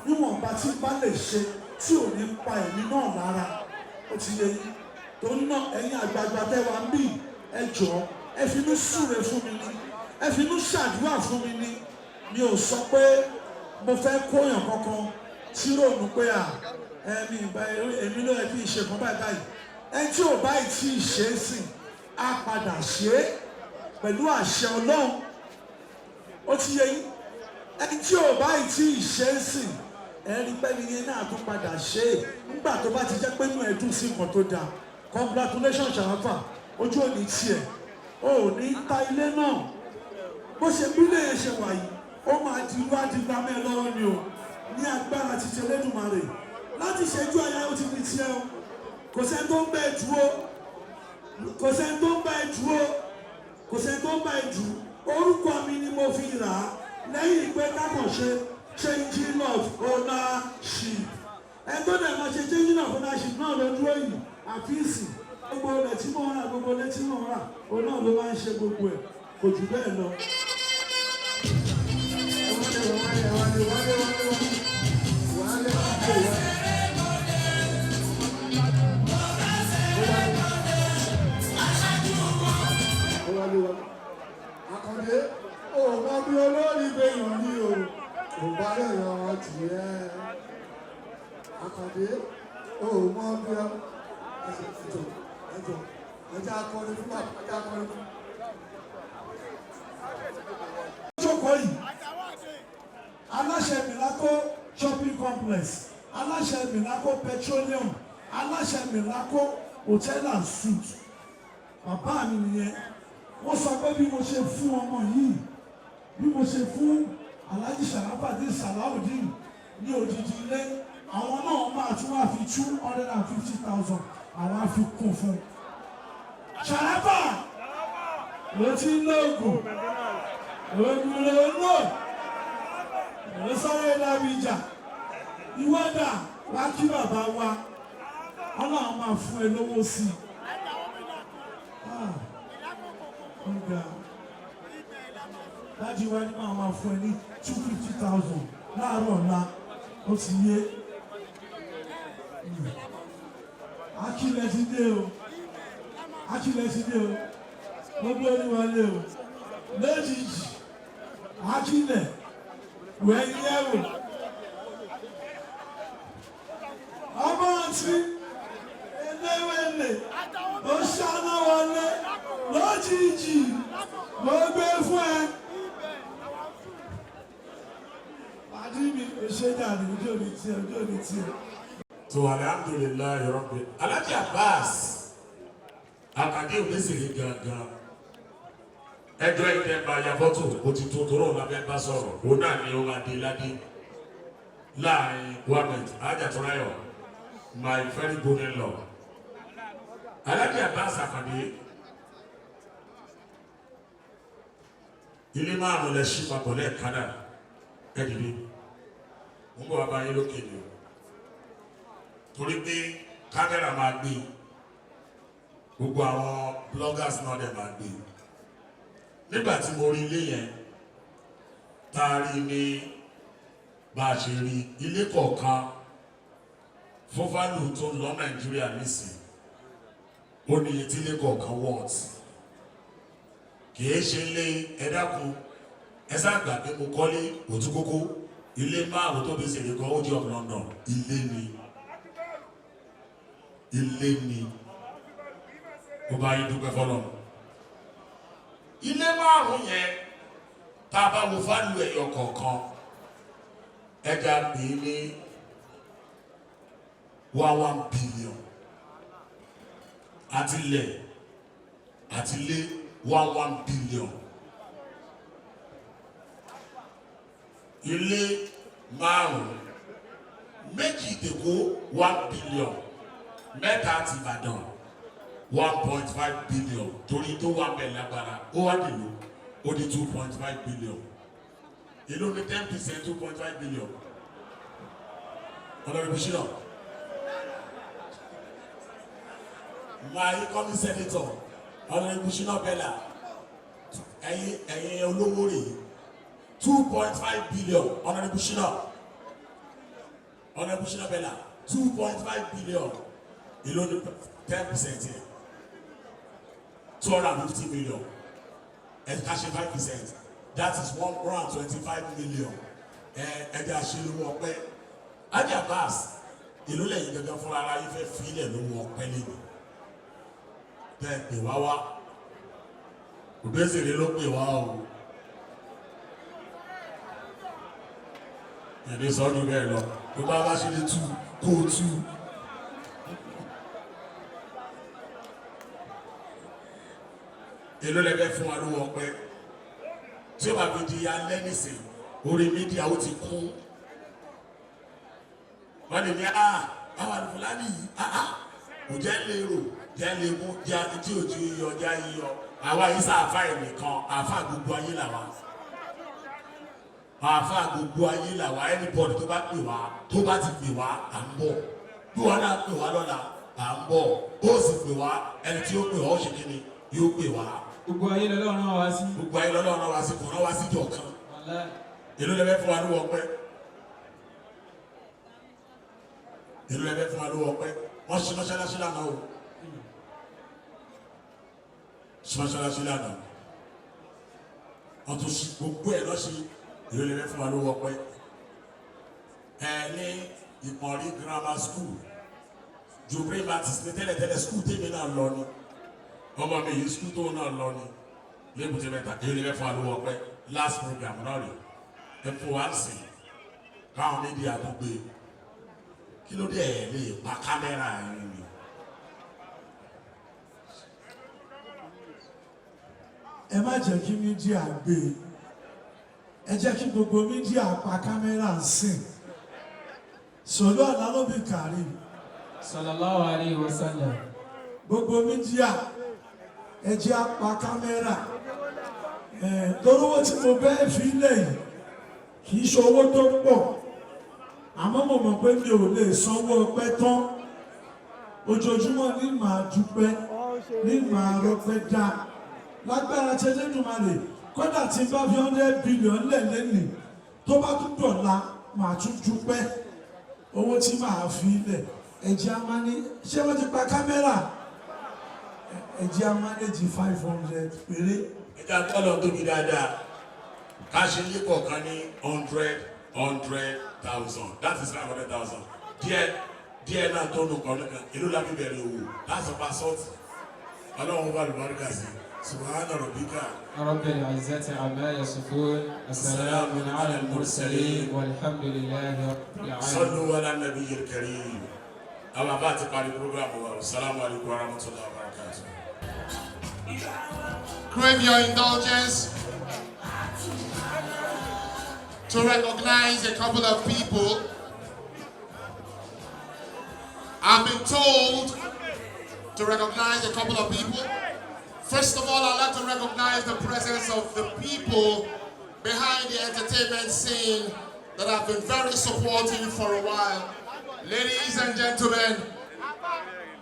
níwọ̀nba tí n bá lè ṣe tí ò ní pa èmi náà lára. Ó ti yé yín. Torí náà, ẹ̀yin àgbààgbà tẹ́ wà ń bì, ẹ jọ̀ọ́, ẹ finú súre fún mi ní, ẹ finú ṣàdúrà fún mi ní. Mi ò sọ pé mo fẹ́ kóyàn kankan tí rònú pé à ẹ̀mí ìgbà èmi ló yẹ kí n ṣe kan báyìí báyìí. Ẹni tí ò báyìí tí ì ṣe é sìn á padà ṣe é pẹ̀lú àṣẹ Ọlọ́run. Ó ti yé yín. Ẹni tí ò báyìí tí ì ṣe é sìn, ẹni pẹ́ni yẹn náà tún padà ṣe é nígbà tó bá ti jẹ́ pé inú ẹ̀ dùn sí nǹkan tó dáa. Congratulations, Sharafa, ojú òní tiẹ̀, o ò ní ta ilé náà. Bó ṣe bí lè ṣe wà yìí, ó máa di irú àdìgbà mẹ́ lọ́wọ́ ni o, ní agbára ti ṣe Elédùmarè. Láti ṣẹ́jú àyà, ó ti di tiẹ̀ o. Kò sẹ́ni tó ń bẹ́ẹ̀ dúró, kò sẹ́ni tó ń bẹ́ẹ̀ dúró. Kò sẹ́ni tó ń bá ẹ jù. Orúkọ mi ni mo fi rà á lẹ́yìn pé kákan ṣe changing of ownership. Ẹni tó dẹ̀ máa ṣe changing of ownership náà ló dúró yìí, àfíìsì. Gbogbo ilẹ̀ tí mò ń rà, gbogbo ilẹ̀ tí mò ń rà, òun náà ló máa ń ṣe gbogbo ẹ̀. Kò jù bẹ́ẹ̀ lọ.
Wálé, wálé, wálé, wálé, wálé, wálé, wálé. Wálé, wálé. Àkàndé, ò mọ bí olórí gbẹ̀yàn ní o, ò bá lẹ̀yàn tiẹ̀. Àkàndé, ò mọ bí ọ. Ẹjọ, ẹjọ, ẹjọ akọrin fún bàbá, ẹjọ akọrin fún.
Jókòó yìí, aláṣẹ Milako Shopping Complex, aláṣẹ Milako Petroleum, aláṣẹ Milako Hotel and Suite, bàbá mi nìyẹn. Wọ́n sọ pé bí mo ṣe fún ọmọ yìí, bí mo ṣe fún Alhaji Sharafadin Salawudeen ní odidi ilé, àwọn náà máa tún wá fi 250,000, àwọn á fi kún fún un. Sharafa ló ti ń lóògùn, oògùn ló ń lò, ló sáré lábìjà ìwọ́dà wá kí bàbá wa. Ọlọ́run máa fún ẹ lówó sí i. Ah, ó ga dájú wa ní máa fún ẹ ní 250,000 láàárọ̀ ọ̀la. Ó ti yé. Akílẹ̀ ti dé o, akílẹ̀ ti dé o, gbogbo oníwọlé o lójijì. Akílẹ̀ wẹ̀yìn ẹ̀wò ọmọ àti eléwèlè ó ṣáná wọlé lójijì. Mo gbé fún ẹ, pàdé mi ò ṣe dànù. Ojú òní tiẹ̀, ojú òní tiẹ̀.
So alhamdulillahi rabbi. Alhaji Abbas Akande Obesere gangan, ẹjọ́ ìtẹ́ bá ya fọ́tò òtítọ́ tó rọ̀ lábẹ́ bá sọ̀rọ̀, òun náà ni ó máa dé ládé láàrin 1 minute. Ajaturayo, my very good in-law, Alhaji Abbas Akande, ilé márùn lẹ ṣí papọ̀ lẹ́ẹ̀kan náà. Ẹ dìde, mo ń bọ̀ wá bá yín lókè ni o, torí pé kámẹ́rà máa gbé, gbogbo àwọn bloggers náà dẹ̀ máa gbé. Nígbà tí mo rí ilé yẹn, tá a rí ní bá a ṣe rí ilé kọ̀ọ̀kan fún value tó ń lọ Nàìjíríà nísìnyí, ó ní iye tí ilé kọ̀ọ̀kan worth. Kì í ṣe ilé. Ẹ dákun, ẹ sáà gbà pé mo kọ́lé òtún kókó ilé márùn tó fi ṣèlè kan ó jẹ́ of London. Ilé ni, ilé ni. Ó bá yín dúpẹ́ fọlọ́. Ilé márùn yẹn, tá a bá wo value ẹyọ kọ̀ọ̀kan, ẹja pè é ní 1.1 billion, àti ilẹ̀ àti ilé, 1.1 billion. Ilé márùn, méjì tèkó 1 billion, mẹ́ta ti Ìbàdàn 1.5 billion, torí tó wà bẹ́ẹ̀ lágbára, ó wá dìlú, ó di 2.5 billion. Èló ní 10% 2.5 billion? Honourable Shina, my incoming senator, Honourable Shina Bella, ẹ̀yin olówó rèé. 2.5 billion, Honourable Shina, Honourable Shina Bella, 2.5 billion. Èló ní 10% yẹn? 250 million. Ẹ ká ṣe 5%, that is 125 million. Ẹ ẹ jẹ́ àṣẹ lówó ọpẹ́. Alhaji Abbas, èló lẹ́yìn gangan fúnra ara yín fẹ́ filẹ̀ lówó ọpẹ́ lẹ́nu tẹ́ ẹ pè wá wá? Obesere ló pè wá o. Èdè sọ́dún bẹ́ẹ̀ lọ, tó bá bá ṣe lè tú kó tú. Èló lẹ fẹ́ fún wa lówó ọpẹ́ tí ó bá fi di alẹ́ nísìn? Orí media ó ti kún. Wọ́n lè ní àwọn àlùfáàní yìí kò jẹ́ lérò. Jẹ́ lè mú jẹ́ tí ò ti yọ jẹ́ yíyọ. Àwa yìí sàáfà ẹ̀ nìkan, àáfà gbogbo ayé làwa. Àáfà gbogbo ayé làwa. Anybody tó bá pè wá, tó bá ti pè wá, à ń bọ̀. Bí wọn náà pè wá lọ́la, à ń bọ̀. Ó sì pè wá, ẹni tí ó pè wá ó ṣe kí ni yóò pè wá.
Gbogbo ayé lọ́lọ́run rán wa sí.
Gbogbo ayé lọ́lọ́run rán wa sí, kò rán wa sí jọ̀ kan.
Wàláhì.
Èló lẹ fẹ́ fún wa lówó ọpẹ́? Èló lẹ fẹ́ fún wa lówó ọpẹ́? Wọ́n ṣe mọ́ṣáláṣí lánàá o. Ṣe mọ́ṣáláṣí lánàá. Wọ́n tún ṣe gbogbo ẹ̀ lọ́ṣe. Èló lẹ fẹ́ fún wa lówó ọpẹ́? Ẹ ní Ìpọ̀nrí Grammar School. Jubril Martins ní tẹ́lẹ̀tẹ́lẹ̀ school tèmi náà lọ ni. Ọmọ mi yìí school tó náà lọ ni. Lébùté mẹ́ta, èló lẹ fẹ́ fún wa lówó ọpẹ́? Last program náà rèé, ẹ fún wa ń sìn káwọn media tó gbé. Kí ló dé ẹ lè pa kámẹ́rà yín ni?
Ẹ má jẹ́ kí media gbé e, ẹ jẹ́ kí gbogbo media pa kámẹ́rà ń sìn. Sọ̀lú àlálóbì kàrí.
Sallallahu alayhi wa sallam.
Gbogbo media, ẹ jẹ́ á pa kámẹ́rà ẹ̀ torówó tí mo bẹ́ẹ̀ fi lẹ̀ yìí kì í ṣe owó tó pọ̀, àmọ́ mo mọ̀ pé mi ò lè sanwó ọpẹ́ tán. Ojoojúmọ́ ní màá dúpẹ́, ní màá rọpẹ́ dá lágbára tí Ẹlẹ́dùmarè. Kódà tí n bá fi 100 billion lẹ̀ lẹ́nìí, tó bá tún dọ̀la, màá tún dúpẹ́. Owó tí màá fi lẹ̀, ẹ̀jẹ̀ á máa ní ṣé wọ́n ti pa kámẹ́rà? Ẹ̀jẹ̀ á máa ní 500 péré.
Ẹja tọ́lọ̀ tóbi dáadáa, ká ṣe ní kọ̀ọ̀kan ní hundred hundred thousand, that is 500,000. Díẹ̀ díẹ̀ náà tó nù kọ́ nìkan. Èló la fi bẹ̀rẹ̀ òwò láti pa sọ́ọ̀tì? Ọlọ́run wà lùbáríkà sí. Subhana rabbika.
رب العزة عما يصفون وسلام على المرسلين والحمد لله رب العالمين.
صلوا على النبي الكريم. Àwọn àbá àti parí program wa. Salamu alaykum wa rahmatullahi wa barakatuh.
Crave your indulgence to recognize a couple of people. I've been told to recognize a couple of people. First of all, I'd like to recognize the presence of the people behind the entertainment scene that have been very supportive for a while. Ladies and gentlemen,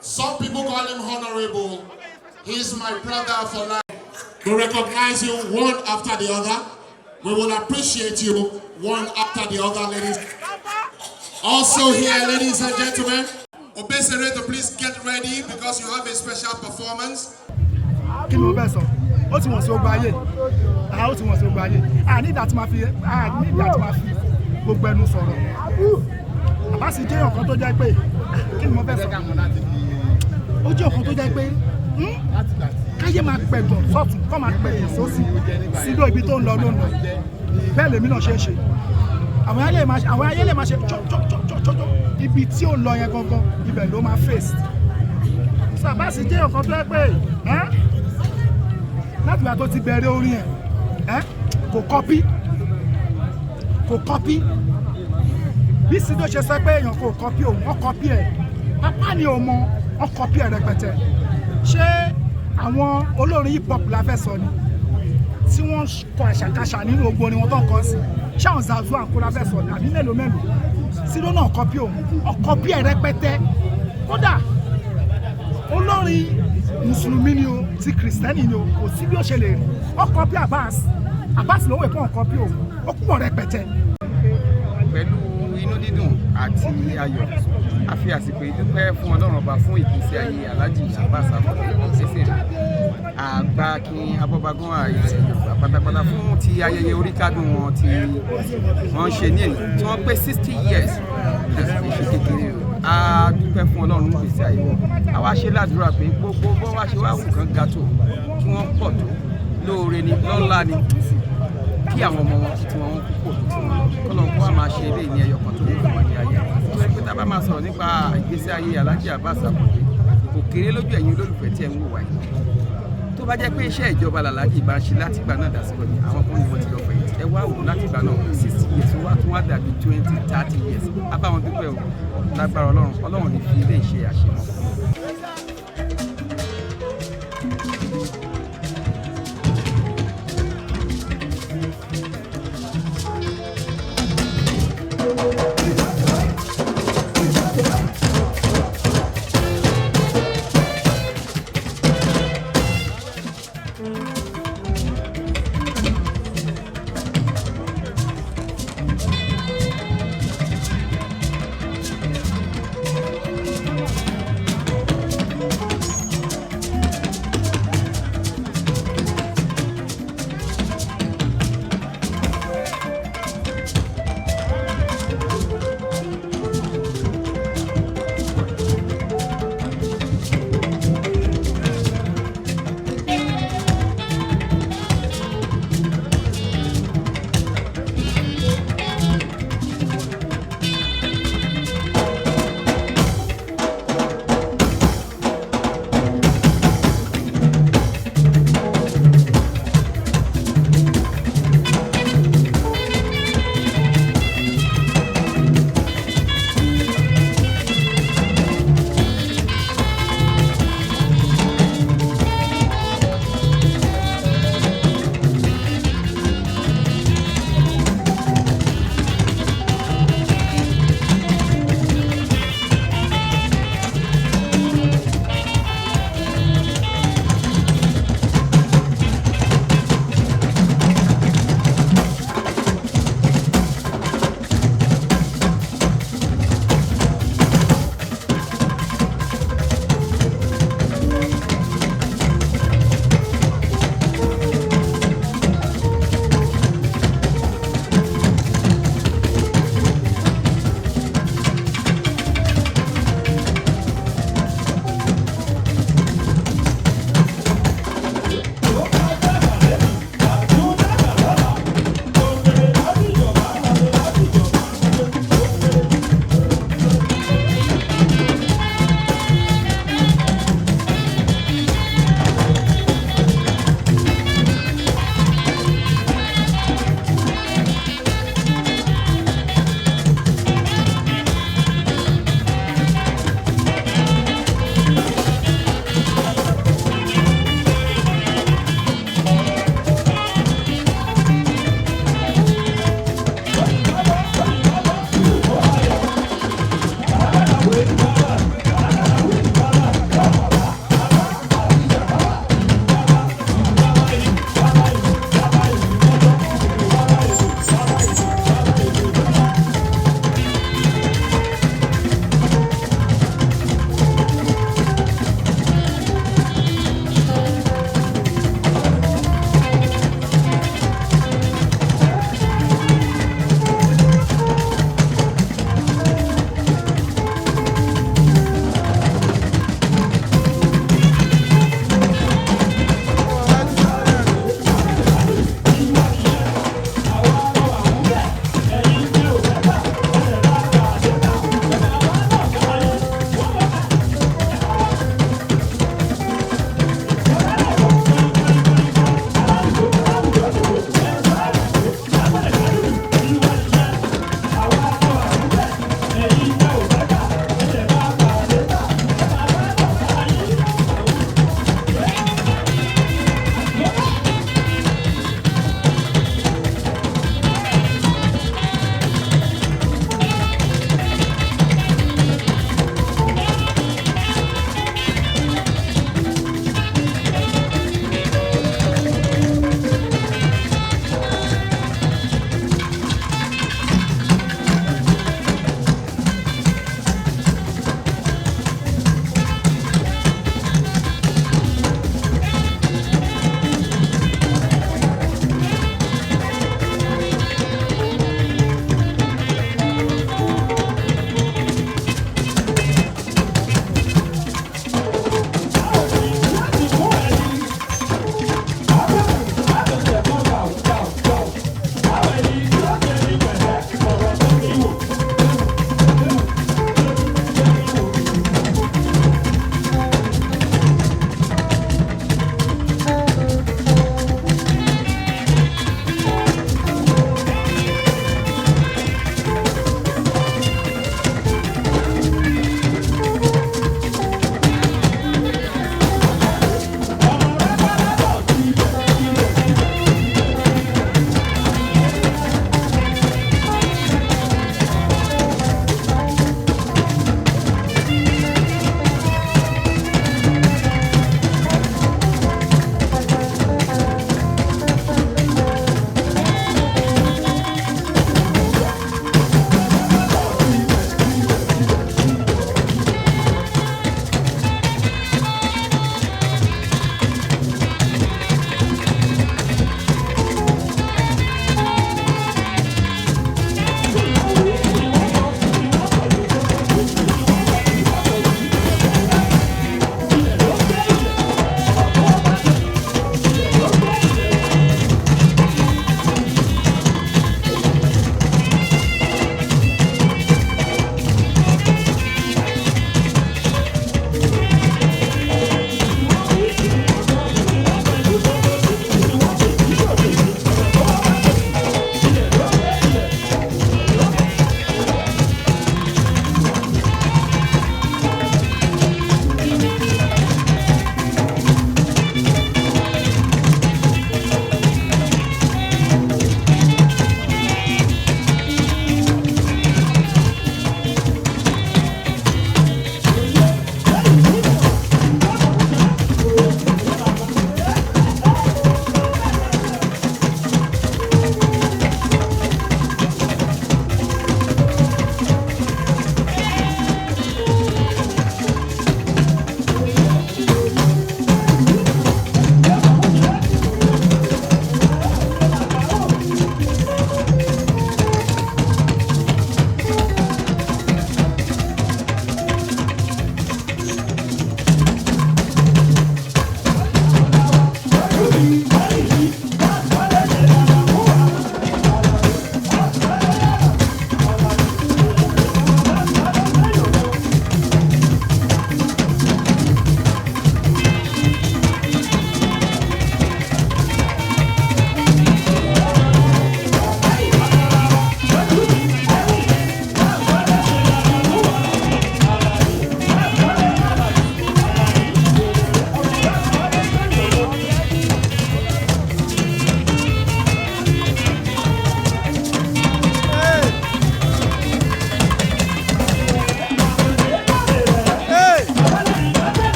some people call him Honorable. He's my brother for life. We recognize you one after the other. We will appreciate you one after the other, ladies. Also here, ladies and gentlemen, Obesere to please get ready because you have a special performance.
Kí ni mo fẹ́ sọ? Ó ti wọ̀n sí ogun ayé, àá ó ti wọ̀n sí ogun ayé. À ní ìdá tí máa fi gbogbo ẹnu sọ̀rọ̀. Àbá sì jẹ́ ọ̀kan tó jẹ́ pé, kí ni mo fẹ́ sọ, ó jẹ́ ọ̀kan tó jẹ́ pé káyé máa pẹ̀gàn sọ́tún, kọ́ máa pẹ̀gàn sósì, sídò ibi tó ń lọ ló ń lọ. Bẹ́ẹ̀ lèmi náà ṣe é ṣe. Àwọn ayé lè máa ṣe chọ́ chọ́ chọ́ chọ́ chọ́. Ibi tí ó ń lọ yẹn gangan, ibẹ̀ ló máa face. Àbá sì jẹ́ ọ̀kan tó jẹ́ pé láti ìgbà tó ti bẹ̀rẹ̀ orin ẹ̀, kò copy, kò copy. Bí Sido ṣe sọ pé èèyàn kò copy òun, wọ́n copy ẹ̀. Pápá ni ò mọ, wọ́n copy ẹ̀ rẹpẹtẹ. Ṣé àwọn olórin hip hop la fẹ́ sọ ni, tí wọ́n kọ àṣàkáṣà nínú ogbó ni wọ́n tó ń kọ sí? Ṣé àwọn Zazu àǹkó la fẹ́ sọ ni, àbí mélòó mélòó? Sido náà copy òun, wọ́n copy ẹ̀ rẹpẹtẹ. Kódà olórin mùsùlùmí ni o, ti kìrìsìtẹ́nì ni o, kò sí bí ó ṣe lè rí, ó copy Abbas. Abbas lówó ìpọ́n copy òun, ó pọ̀ rẹpẹtẹ.
Pẹ̀lú inú dídùn àti ayọ̀, a fi àsìkò yìí dúpẹ́ fún Ọlọ́run Ọba fún ìgbésí ayé Alhaji Abbas Akande Obesere, àgbà Akin abọ́bagún ilẹ̀ Yorùbá pátápátá, fún ti ayẹyẹ oríkádùn wọn tí wọ́n ń ṣe ní èyí tí wọ́n pé 60 years. Kì í ṣe kékeré o. A dúpẹ́ fún Ọlọ́run ní ìgbésí ayé wọn. A wá ṣe ládùúrà pé gbogbo bó wá ṣe wá wù kán ga tó, kí wọ́n pọ̀ tó lóore ni, lọ́lá ni, kí àwọn ọmọ wọn kí tiwọn kú kò tó tiwọn lọ, kọ́lọ́n kó wa máa ṣe eléyìí ní ẹyọ kan tó kù fún wa ní ayé. Tó pé tá a bá máa sọ̀rọ̀ nípa ìgbésí ayé Alhaji Abbas Akande, kò kéré lójú ẹ̀yin olólùfẹ́ tí ẹ̀ ń wò wáyé. Tó bá jẹ́ pé iṣẹ́ ìjọba làlájì bá ń ṣe látìgbà náà dàsìkò ni, àwọn kan ní wọ́n ti lọ fẹ̀yìntì. Ẹ wá wò, látìgbà náà, 60 years wá tún wá dàbí 20, 30 years. Á bá wọn dúpẹ́ o. Lágbára Ọlọ́run, Ọlọ́run ní fi ilé ìṣe àṣemọ́ fún wọn.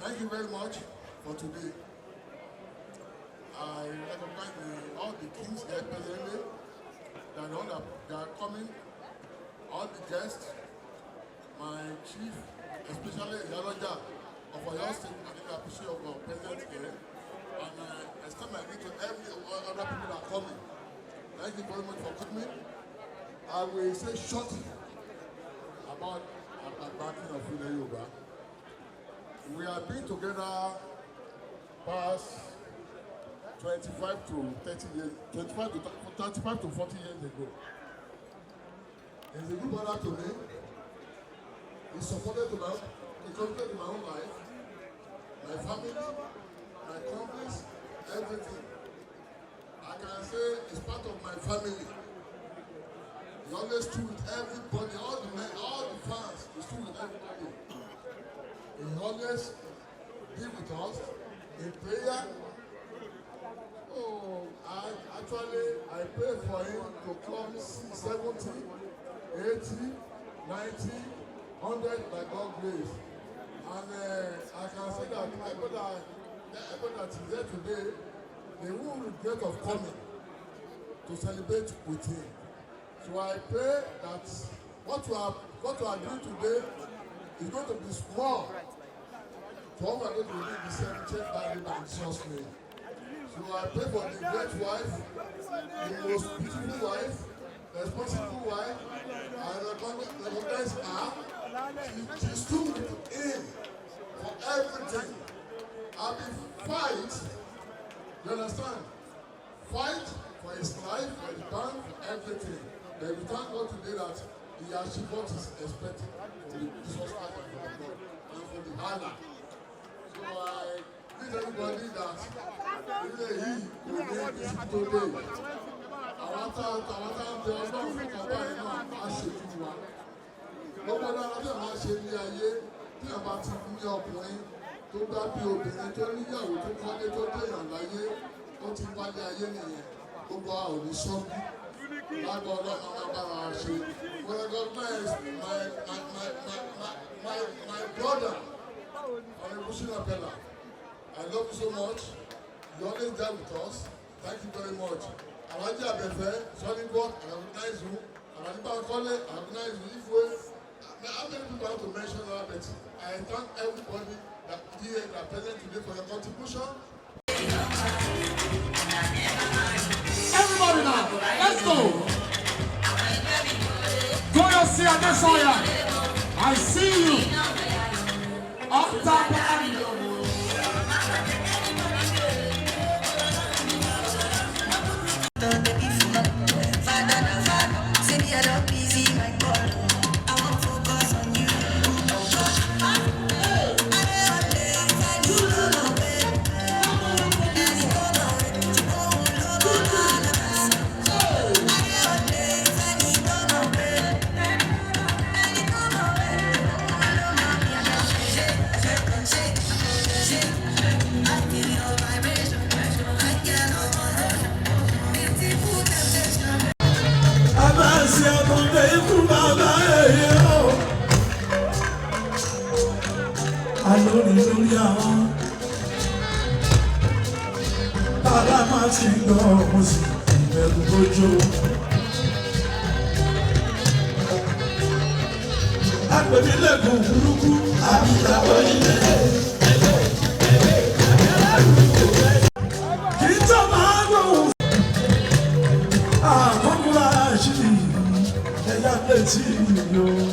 Thank you very much for today. I recognize all the kings there presently, that all that are coming, all the guests, my chief, especially Iyaloja of Oyo State, I think I appreciate your presence here. And I extend my greeting to every other people that are coming. Thank you very much for coming. I will say shortly about Agbaakin of Ile Yoruba. We have been together past 25 to 30 years, 25 to 35 to 40 years ago. He's a good brother to me. He supported to my, he contributed to my own life, my family, my companies, everything. I can say he's part of my family. He always stood with everybody, all the men, all the fans, he stood with everybody. He always be with us in prayer. Oh, I actually I pray for him to come 70, 80, 90, 100 by God's grace. And I can say that everybody that is here today, they won't regret of coming to celebrate with him. So I pray that what we are doing today is going to be small. For what we are going to do the 70th birthday by Jesus' name. So I pray for the great wife, the most beautiful wife, responsible wife. I recognize her. She stood with him for everything. I will fight, you understand? Fight for his life, for his bank, for everything. But we thank God today that he achieved what is expected from the Jesus Christ and from God and from the Allah. So I greet everybody that ilé yìí kò ní ibi tó dé. Àwọn tá ń bẹ Ọlọ́run fún ọba yìí náà á ṣe fún wa. Gbogbo dára tí a máa ṣe ní ayé tí a bá ti ní ọkùnrin tó bá bí obìnrin tó níyàwó tó kọ́lé tó déyàn láyé ó ti wálé ayé nìyẹn. Gbogbo a ò ní sọ́kú. Lágbo Ọlọ́run máa bára wa ṣe. We recognize my brother, Honorable Shina Peller. I love you so much. You always there with us. Thank you very much. Alhaji Abefe, Solid Work, I recognize you. Alhaji Bankole, I recognize you. Ifwe, how many people have to mention that? But I thank everybody that here that present today for your contribution.
Everybody now, let's go. Toyosi Adesanya, I see you. Up top and
Abáṣe àkàndé ikú bàbá èyí o. Alórí lórí àwọn. Bàbá máa ti gbọ́ mo sì ìbẹ̀rù bójú. Agbèmí lẹ́kùn burúkú àbíyáwó ilé. Kì í tó máa gbóhùn àkọ́kùnrin àṣírí ẹ̀yà létí yòó.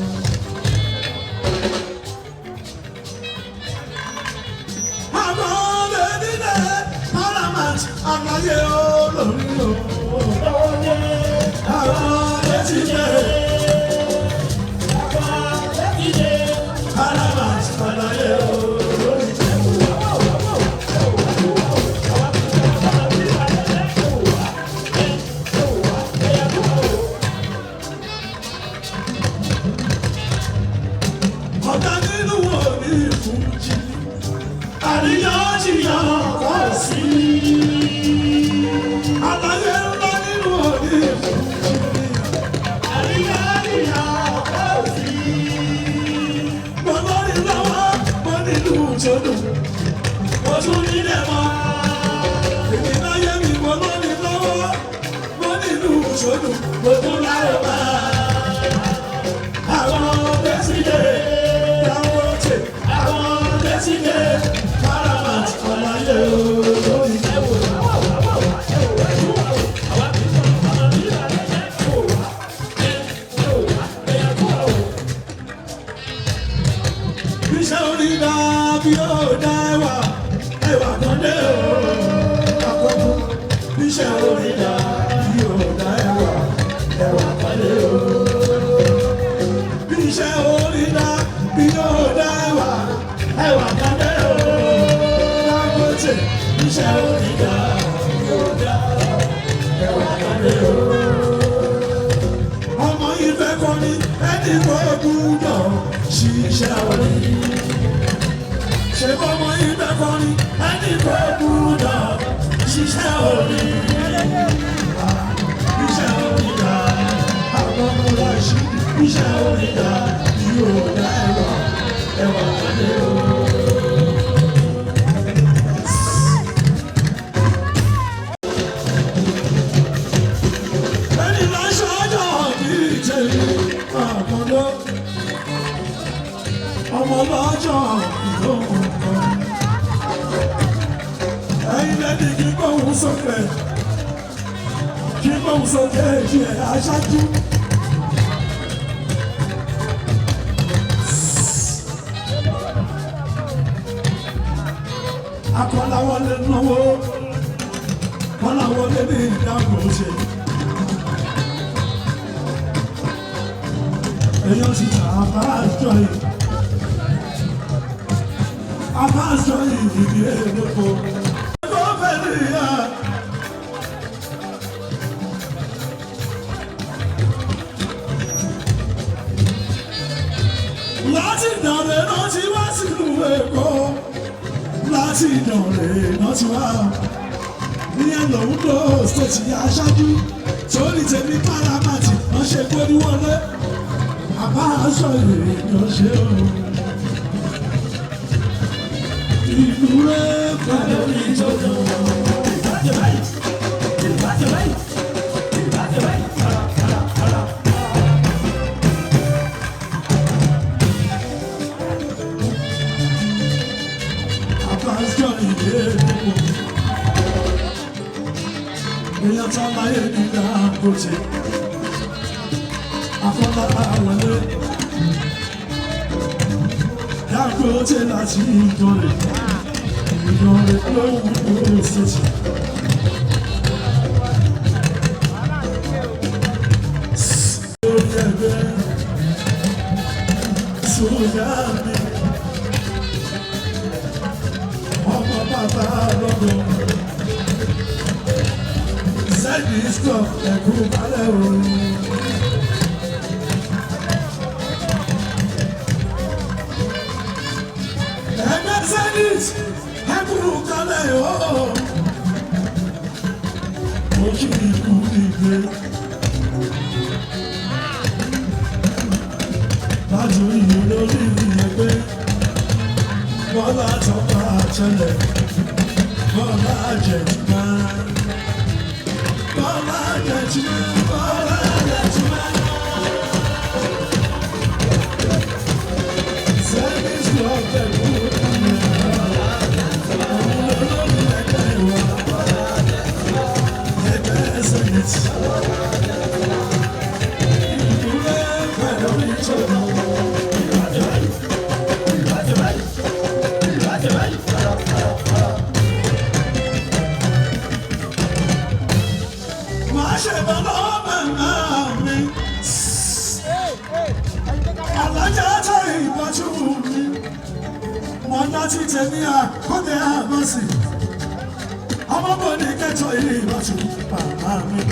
Àmọ́ lè nílẹ̀ Paramount àgbáyé olórí o. Àmọ́ létí lẹ̀ Paramount àgbáyé olórí. Ọ̀gá nínú wo ní ìfúnjì àríyànjiyàn kò sí. Àlàyé ńlá nínú òní ìfúnjì àríyànjiyàn kò sí. Mo lórí lọ́wọ́, mo nílùú tó dùn. Mo tún nílẹ̀ mọ́. Èmi láyé mi mo lórí lọ́wọ́. Mo nílùú Òṣòdù, mo tún láyọ̀ bá. Àwọn Bẹ́sídẹ̀ Dangote, àwọn Bẹ́sídẹ̀ Paramount ọ̀láyé olórí. Iṣẹ́ orí dá bí ó dá ẹwà, ẹwà kan dé o. Àkọ́kọ́ iṣẹ́ orí dá bí ó dá ẹwà, ẹwà kan dé o. Iṣẹ́ orí dá bí ó dá ẹwà, ẹwà kan dé o. Dangote iṣẹ́ orí dá bí ó dá ẹwà kan dé o. Ọmọ ìfẹ́ kọ́ ni ẹni kò gbúdọ̀ ṣiṣẹ́ orí. Ṣé bọ́mọ ìfẹ́ kọ́ ni ẹni kò gbúdọ̀ ṣiṣẹ́ orí? Iṣẹ́ orí dá, àwọn ọmọ láṣí, iṣẹ́ orí dá, yóò dá ẹwà, ẹwà kọ́lé o. Ẹni láṣọ ọjọ́ bí ìjẹ́rìí àkọ́dọ́ ọmọ lọ́jọ́ ìlóhùn kan. Ẹyin lẹ́ni kí gbóhùn sókè, kí gbóhùn sókè díẹ̀ aṣáájú. Akọ́láwọlé náwó, Kọ́láwọlé ní ìdáàbò ṣe. Èyàn ti tà bá àjọ yìí. Abájọ ìdí èlòpọ̀. Ẹgbẹ́ fẹ́ nìyà. Láti Ìdànrè náà ti wá sílùú Èkó. Láti Ìdànrè náà ti wá. Ìyẹn lòun ló ṣèṣì aṣáájú. Torí tèmi pálámàtì wọ́n ṣe gbórí wọlé. Àbáṣọ ìrìnà ṣe o. Ìlú rẹ̀ pẹ̀lú ìjọba. Àbájọ ìdí èkó. Èèyàn tó láyé ní Dangote. Afọlá wọlé. Dangote láti Ìdànrè. Ìdànrè lóhùn lóhùn ṣèṣì. Lórí ẹgbẹ́ sóyá mi. Ọmọ bàbá lọ́dọ̀. Zenith Club ẹ̀kú balẹ̀ o. Ẹgbẹ́ Zenith ẹ̀kú kalẹ̀ o. Mo kí ikú ìgbé. Láti orí olórí ẹgbẹ́, Bọ́lá tọ́pa àtẹlẹ̀, Bọ́lá jẹ̀dùmá. Bọ́lá jẹ̀dùmá, Bọ́lá jẹ̀dùmá. Zenith Club ẹ̀kú kalẹ̀ o. Àwọn olórí ẹgbẹ́ wa, ẹgbẹ́ Zenith. Ìlú rẹ̀ pẹ̀lú ìjọba. Máa ṣe bàbá màmá mi. Alájà tẹ ìbájú mi. Mọ̀nà ti tẹ̀mí àkọ́dé àmọ́sí. Ọmọbìnrin kẹtọ ìbájú bàbá mi.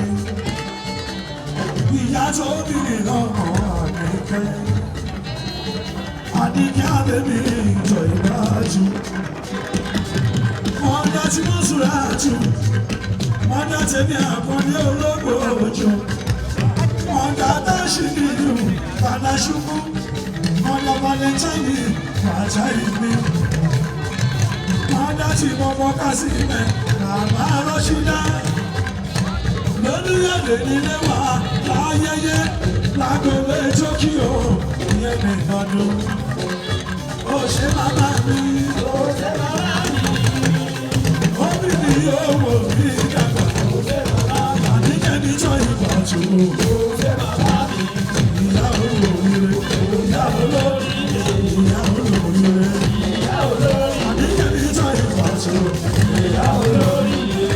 Ìyá tó bí mi lọ́mọ àgbẹ̀kẹ́. Àdìgẹ́ àbẹ̀mí ìjọ ìbájú. Mọ̀nà tí mo sùn àjù. Mọ̀nà tẹ̀mí àkọ́dé ológo òjò. Mọ̀nà táṣì nínú bàdá ṣubú. Mọ̀nà valentine bàtà ìgbín. Láti mọ́mọ́ ká sí mẹ́ bàbá Rọ́ṣídá. Lóníyàdé nílé wa láyẹyẹ lágbègbè Tókíò ìyẹn ní Ìbàdàn. Ó ṣe bàbá mi, ó ṣe bàbá mi. Obìnrin yóò wò mí dàgbà. Ó ṣe bàbá mi. Àníkẹ́ni tó ìbàtú. Ó ṣe bàbá mi. Ìyá olóríire. Ìyá olóríire. Ìyá olóríire. Ìyá olóríire. Àníkẹ́ni tó ìbàtú. Ìyá olóríire.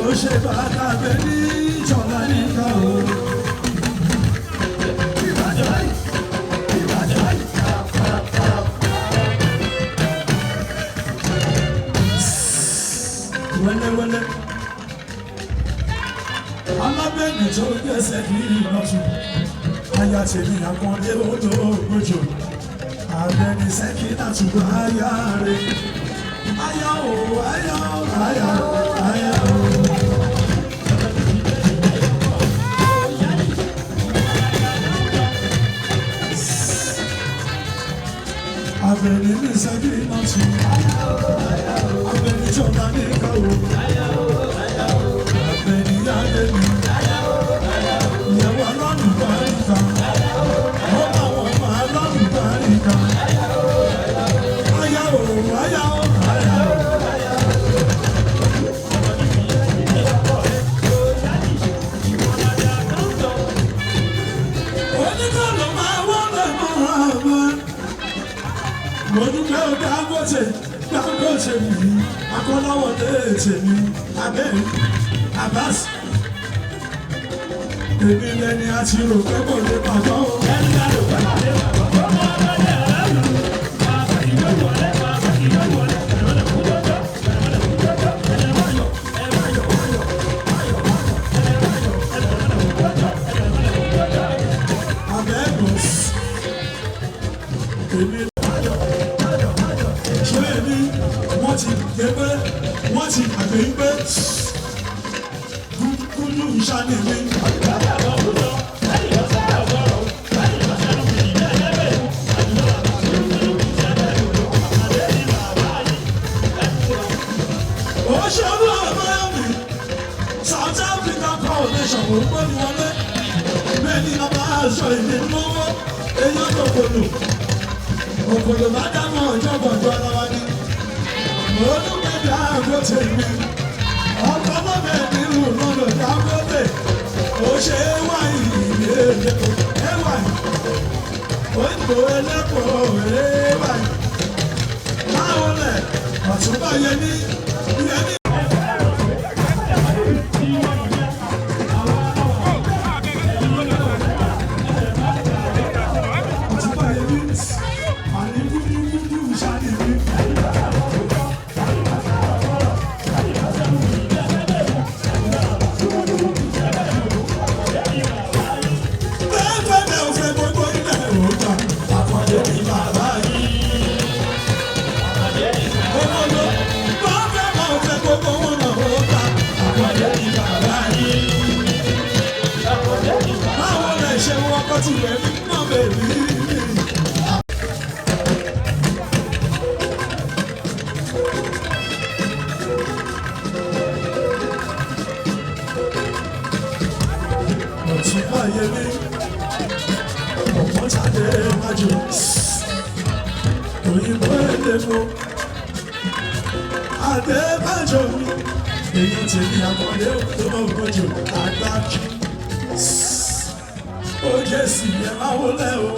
Ó ṣe bàtà bẹ́ẹ̀ ní ìjọba níkà o. Wẹ́lẹ́wẹ́lẹ́ alábẹ́ẹ̀nì tó gbẹ́sẹ̀ ní ìlọ́tù aya tèmi àkàndé olóògbòjò abẹ́ni sẹ́kínà tùbọ̀ aya rẹ̀ aya o aya o aya o aya o. Abẹ́ni ní sẹ́kínà tù abẹ́ni jọba ní káwọ́ abẹ́ni yáyé mi ìyàwó alálùbáríkà ó bá wọn mọ alálùbáríkà aya o aya o aya o. Oníkàlọ́ máa wọ́n lè mọ́ra wọn. Mo dúpẹ́ o Dangote, Dangote mi, Akọ́láwọlé tèmi, Abẹ́rẹ́, Abbas. Èmi lẹni a ti rò pé kò lè pàgọ́ o. Abẹ́gùn. Èmi ṣé èmi wọ́n ti gbé pé wọ́n ti gbàgbé pé kúlù ìṣáni mi. Ó ṣe olú ọ̀bẹ mi, South Africa coalition kò gbọ́ mi wọlé. Bẹ́ẹ̀ ni bàbá aṣọ ìdè lọ́wọ́, èèyàn kò kò lò. Òkòlò bá dámọ̀ ọjọ́ bọ̀jọ́ ara wa ni. Olúmọ̀dé Dangote mi. Ọkọ̀ lọ́bẹ̀ nínú lọ́dọ̀ Dangote. Ó ṣe é wáyé ẹ wáyé. Òyìnbó ẹlẹ́kọ̀ọ́ ẹ wáyé. Báwo lẹ̀ ọ̀túnbá yẹmí yẹmí. Ọ̀túnbá yẹmí àní gúdúgúdú ṣáà mi. Bẹ́ẹ̀ ò fẹ́ gbogbo ilẹ̀ òògbà, àkàndé ni bàbá yìí. Olólo, bẹ́ẹ̀ ò fẹ́ gbogbo wọn náà òògbà, àkàndé ni bàbá yìí. Báwo lẹ ṣe wọ́kọ́ tí rẹ̀ ń mọ̀ bèbí? Ọ̀túnbá Yẹmí, ọ̀pọ̀ tàdé májò, òyìnbó ẹlẹ́mọ, Adébájò mi, èèyàn tèmi àkọ́lé ògbójò àgbájú. Ó jẹ́ sì ẹ máa wọlé o.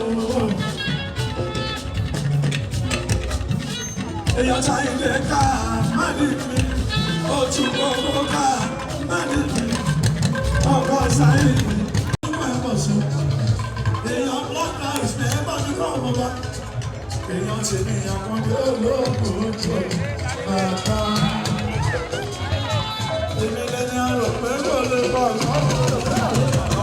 Èèyàn ta ilé ká má ní mi, ó tún gbogbo ká má ní mi, ọkọ̀ sáyé mi èèyàn black lives ní ẹ bá mi kọ́ ọmọ bá èèyàn tèmi àkàndé olóògùn tó bàbá èmi lẹni àrò pé kò lè bọ̀ ọ́.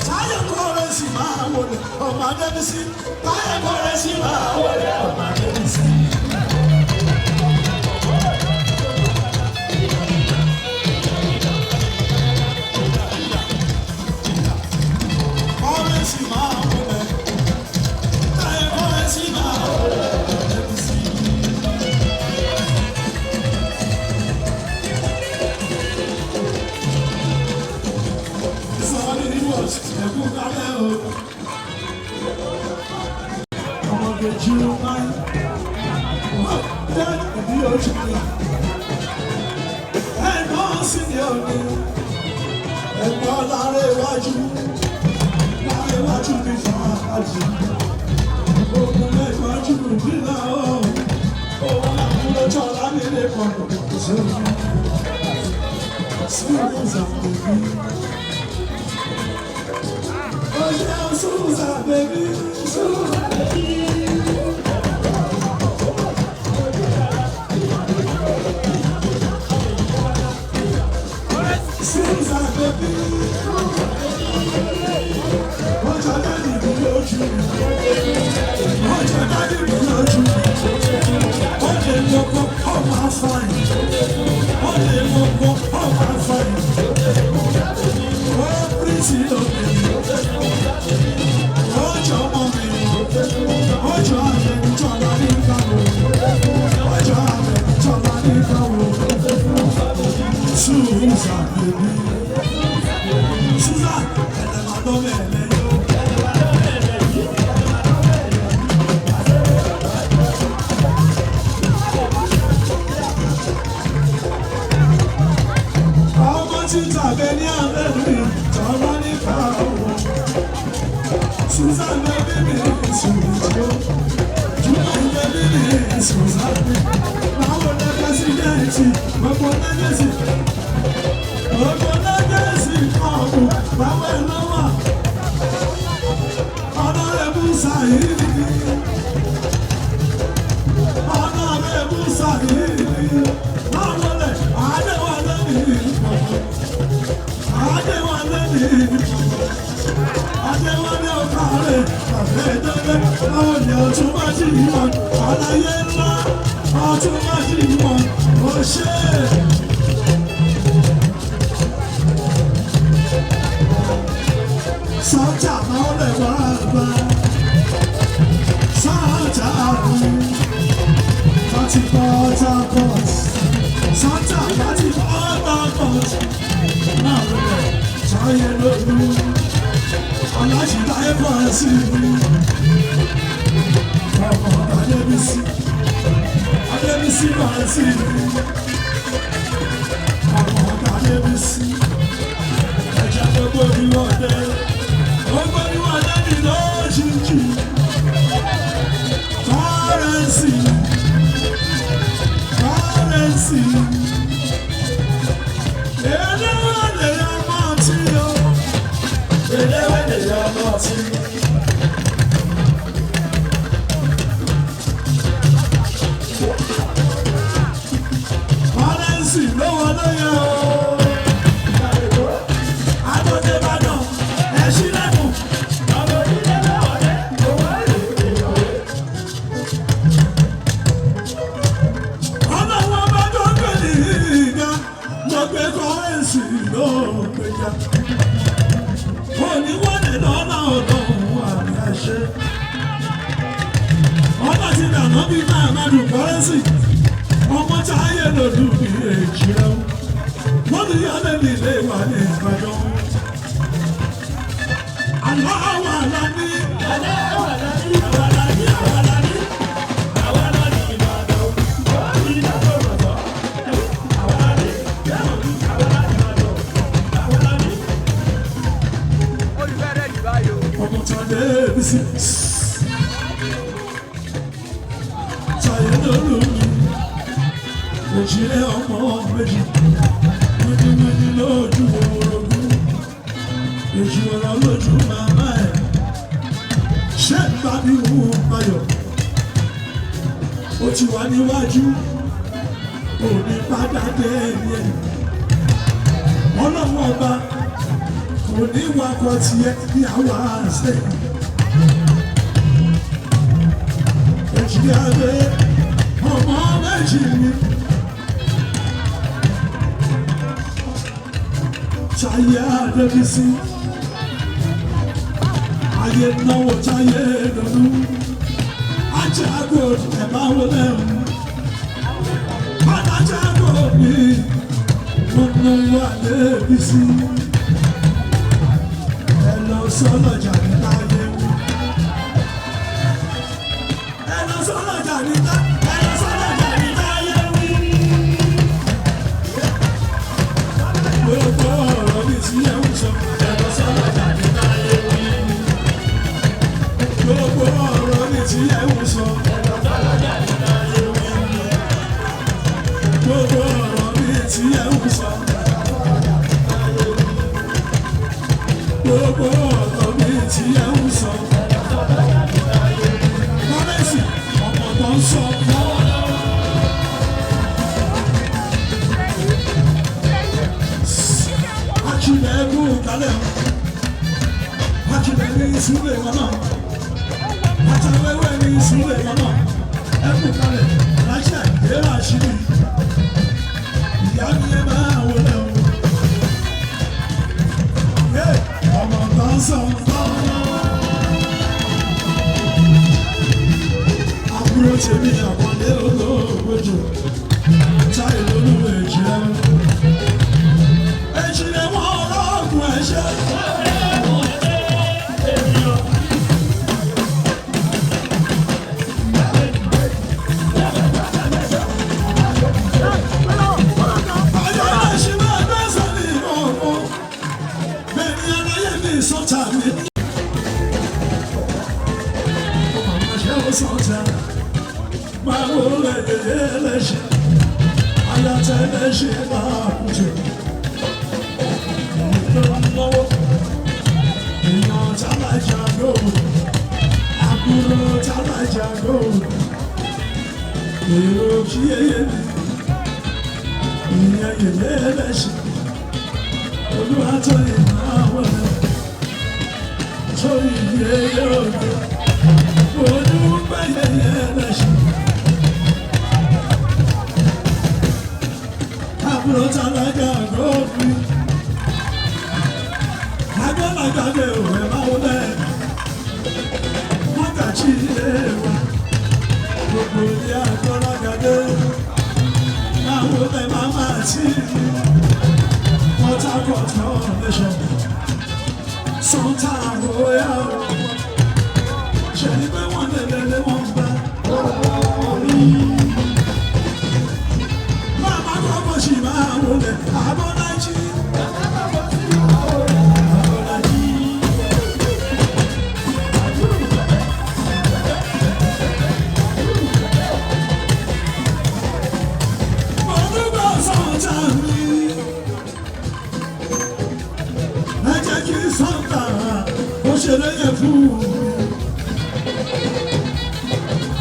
Táyọ̀ kọ́rẹ́sì máa wọlé ọmọ Adébísí. Táyọ̀ kọ́rẹ́sì máa wọlé ọmọ Adébísí. Wọ́n bí ojú mi. Ẹ̀gbọ́n sì ni òní. Ẹ̀gbọ́n lára iwájú. Lára iwájú mi fún àjì. Ogun lẹ́gbọ́njú nílá o. Òun àbúrò jọlá nílé pọ̀nù. Susan baby. Oh yeah, Susan baby. Susan baby. Susan baby. Wọ́n jọ dáàdì mi lójú. Wọ́n jọ dáàdì mi lójú. Ó lè mọ́kọ́, ó máa fàìn. Ó lè mọ́kọ́, ó máa fàìn. Ó pírísì lóde. Ó jọ ọmọ mi. Ó jọ àbẹ̀njọ́lá ní ìbáwò. Ó jọ àbẹ̀njọ́lá ní ìbáwò. Susan baby. Susan, ẹ̀lẹ́ máa gbọ́ mẹ́lẹ́ yó. Ọmọ títà bẹ ní abẹ́rẹ́ tọ́lá nípa owó. Susan bẹ́bí mi sùn jù. Jùlọ bẹ́bí mi Susan. Báwo lẹ pẹ́sidẹ̀ntì gbogbo lẹ́gẹ̀sì? Gbogbo lẹ́gẹ̀sì kọ̀ọ̀kù báwo ẹ lọ́wọ́? Ọ̀nàrẹ́bù Sàhídì. Ọ̀nàrẹ́bù Sàhídì. Báwo lẹ Adéwálé mi kọ̀ọ̀kù? Adéwálé mi kọ̀ọ̀kù. Adéwálé ọ̀kàrẹ̀ bàbá ẹ̀dọ́lẹ̀ báwo ni ọtún bá jì wọ́n? Àlàyé ńlá ọtún bá jì wọ́n. Ó ṣe é. Sọ́jà máa ń lè wá bá. Sọ́jà mi láti Port Harcourt. Sọ́jà láti Port Harcourt. Náà ló lẹ̀ sáyé lóru. Aláṣìlá ẹ̀fọ́ sí mi. Ọmọ Adébísí. Adébísí máa sí mi. Ọmọ Adébísí. Ẹja gbogbo ni wọ́n dé. Gbogbo ni wọ́n dé ní lójijì. Kọ́rẹ́nsì. Kọ́rẹ́nsì. Eléwèlé ọmọ tí o. Eléwèlé ọmọ tí o. Kọ́rẹ́nsì ló wọlé yẹn o. Adódébádàn, ẹ ṣílẹ̀kùn. Ọlọ́wọ́ bá tó gbé ní ìgbà, lọ gbé kọ́rẹ́nsì ló gbéjà. Oníwọ̀lẹ̀ lọ́nà ọlọ́run àmì àṣẹ. Ọba ti dànù bí máa má dùn kọ́rẹ́nsì. Ọmọ táyé lòdù bí èjì rẹ̀. Wọ́n ti yá lẹ́nu ilé wa ní Ìbàdàn. Àlọ́ àwa la ní. Àlọ́ àwa la ní. Àwa la ní. Àwa la ní. Àwa la ní Ìbàdàn. Wọ́n ti dá sọ̀rọ̀ sọ. Àwa la ní. Àwa la ní Ìbàdàn. Àwa la ní. Ọmọ tàdé bísí. Tàyé lóru mi. Òjìlé ọmọ méjì. Wíníwíní lójú orogún. Èjì ọ̀rọ̀ lójú màmá ẹ̀. Ṣé bàbí òun bayọ̀? Ó ti wà níwájú. Òní padà dé ẹ̀yẹ. Ọlọ́run ọba kò ní wakọ̀ tiẹ̀ ní àwa àṣẹ. Èjì adé ọmọ méjì ni. Táyé Adébísí. Ayé náwó táyé lọ́lú. Ajágo ẹ̀ máa wọlé o. Ajágo mi, mo náwó Adébísí. Ẹ lọ sọ́lọ́jà ní láyé wù. Ẹ lọ sọ́lọ́jà. sọ́lọ́jà ní tá ẹ̀rọ sọ́lọ́jà ní táyé wí. Gbogbo ọ̀rọ̀ mi tí ẹ ń sọ ẹ̀rọ sọ́lọ́jà ní táyé wí. Gbogbo ọ̀rọ̀ mi tí ẹ ń sọ ẹ̀rọ sọ́lọ́jà ní táyé wí. Gbogbo ọ̀rọ̀ mi tí ẹ ń sọ ẹ̀rọ sọ́lọ́jà ní táyé wí. Gbogbo ọ̀rọ̀ mi tí ẹ ń sọ ẹ̀rọ sọ́lọ́jà ní táyé wí. Lọ́rẹ́sì ọmọ tó ń sọ lọ́wọ́lọ́wọ́. Akílẹ̀ kú kalẹ̀ o. Akílẹ̀ ní ìsúlẹ̀ wọn náà. Àtàwẹ́wẹ́ ní ìsúlẹ̀ wọn náà. Ẹ kú kalẹ̀ láṣẹ ìgbéra ṣíbí. Ìyá mi ẹ máa wọlé o. Ọmọ tó ń sọ lọ́wọ́lọ́wọ́. Àbúrò tèmi àkọlé olóògbé táyé lónú èjì rẹ. Èjì rẹ wọn ọlọ́ọ̀gùn ẹ̀ṣẹ̀. Ọjọ́ ẹ̀ṣin máa gbẹ́sẹ̀ ní ìmọ̀ bẹ́ẹ̀ ni aláyé mi sọ́ta mi. Màmá ṣe ó sọ́ta, máa wò lẹ́yẹ lẹ́ṣin, ayatẹ lẹ́ṣin máa kùtù. Ìlú lọ́wọ́, èèyàn tálájà lóòrùn, àbúrò tálájà lóòrùn, èrò kí eyé mi, ìyẹn yẹyẹ lẹ́ṣin, olúwa tó yẹ máa wọlé, sórí yẹyẹ òde. Àbúrò tálájà gòkè. Agbọ́lágbàdé òwe máa wọlé. Mọ́gàjí ilé wa. Gbogbo ilé agbọ́lágbàdé. Máa wọlé máa máa tí mi. Port Harcourt connection. Sọ́ńtà royal. Ṣé ní pé wọ́n lè lè lé wọ́n bá? Màmá kọ́kọ́ sì máa wọlé Abọ́lájí. Abọ́lájí. Mo dúpẹ́ sọ́ńtà mi. Ẹ jẹ́ kí sọ́ńtà ó ṣe léyè fún mi.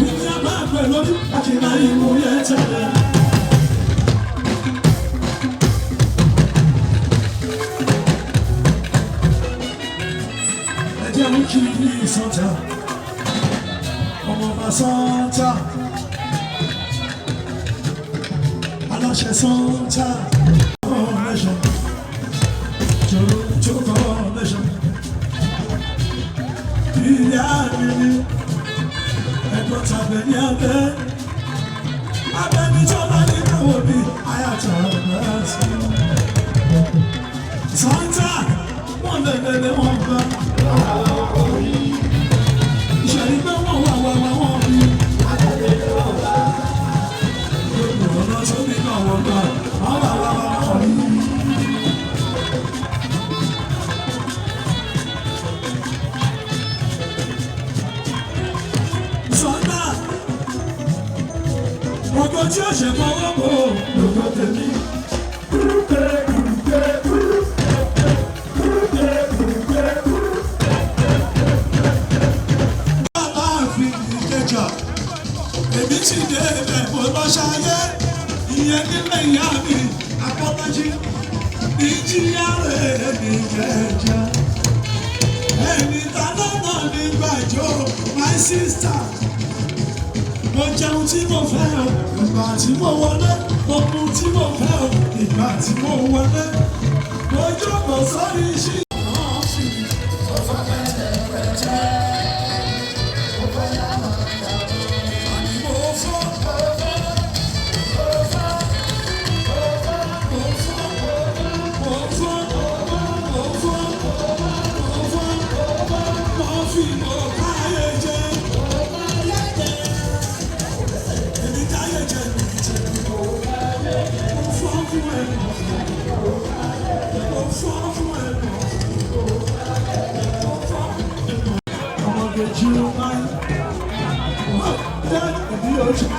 Ìní àbá pẹ̀lú àti máa ń mú yẹn tẹ̀lé. Ẹ jẹ́ mú kí ní sọ́ńtà, ọmọ ọba sọ́ńtà, aláṣẹ sọ́ńtà, ọ̀rẹ́ṣọ̀, jòjò ọ̀rẹ́ṣọ̀. Ìyá mi ni ẹ̀gbọ́n tàbí ní abẹ́ abẹ́ni tó bá ní káwọ́ bí ayàtọ̀ ẹ̀gbọ́n sí. Santa wọ́n lè lè lè wọ́n bá. Ìṣẹ̀lẹ̀ pé wọ́n wà wà wà wọ́n rí. Gbogbo ọ̀nà tó ní kàn wọ́n gbà wọ́n wà wà wà wọ́n rí. Santa ọkọ tí ó ṣe fọwọ́ bò lóko tèmi. Aláàfin Ìkẹjà, èmi ti dé ibẹ̀ mo lọ ṣayé, ìyẹn nílé ìyá mi, Abọ́lájí, ìjìyà rẹ̀ ní Ìkẹjà. Ẹni ta lọ́nà nígbàjọ́, my sister mo jẹun tí mo fẹ́ o ìgbà tí mo wọlé mo mu tí mo fẹ́ o ìgbà tí mo wọlé mo jókòó sórí iṣẹ́. Mo fi mo káyé jẹ.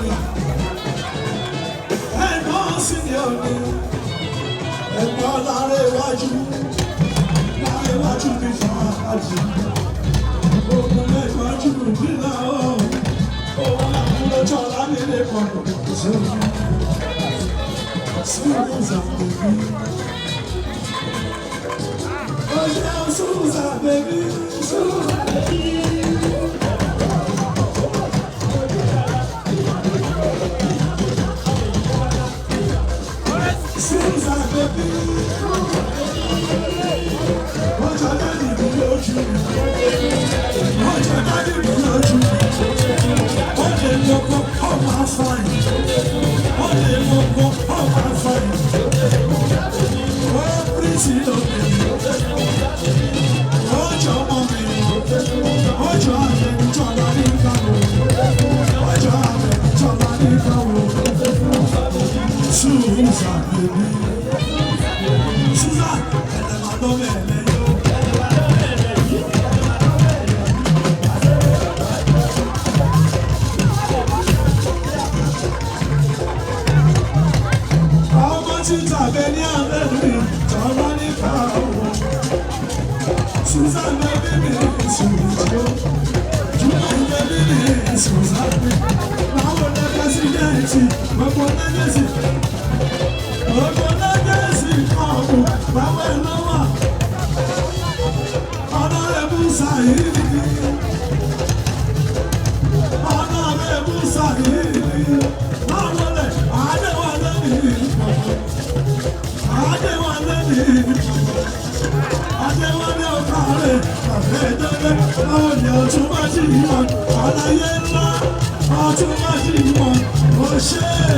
mi. Ẹ̀gbọ́n sì ni òní. Ẹ̀gbọ́n lára iwájú. Lára iwájú mi fàájì. Ogun lẹ́gbọ́njú nílà ó. Òun làwọn lọ́jọ́ lánílé kan kò sóhun. Susan baby. Oh yeah, Susan baby. Susan baby. Susan baby. Ọjọ́ dáàdì mi lójú. Ọjọ́ dáàdì mi lójú. Ó lè mọ́kọ́, ó máa fàìn. Ó lè mọ́kọ́, ó máa fàìn. Ó pírísì lóde. Ọjọ́ ọmọ mi. Ọjọ́ àbẹ̀nijọ́lá ní ìkàwé. Ọjọ́ àbẹ̀nijọ́lá ní ìkàwé. Susan baby. Susan, ẹ̀lẹ́mà lọ́mọ ẹ̀lẹ́ yóò. Ọmọ títà bẹ ní abẹ́rẹ́ tọ́lá nípa òun. Susan bẹ́bí mi sùn Jùlọ bẹ́bí mi Susan mi. Báwo lẹ pẹ́sidẹ́ǹtì gbogbo lẹ́gẹ̀sì? Gbogbo lẹ́gẹ̀sì kọ̀ọ̀kù báwo ẹ lọ́wọ́? Ọ̀nàrẹ́bù Sàhídì. Ọ̀nàrẹ́bù Sàhídì. Báwo lẹ Adéwálé mi kọ̀ọ̀kù? Adéwálé mi kọ̀ọ̀kù. Adéwálé ọ̀kàrẹ̀ àfẹ́dẹ́lẹ́ báwo ni ọtún bá jì mọ́ àlàyé ńlá ọtún bá jì mọ́ ó ṣe é.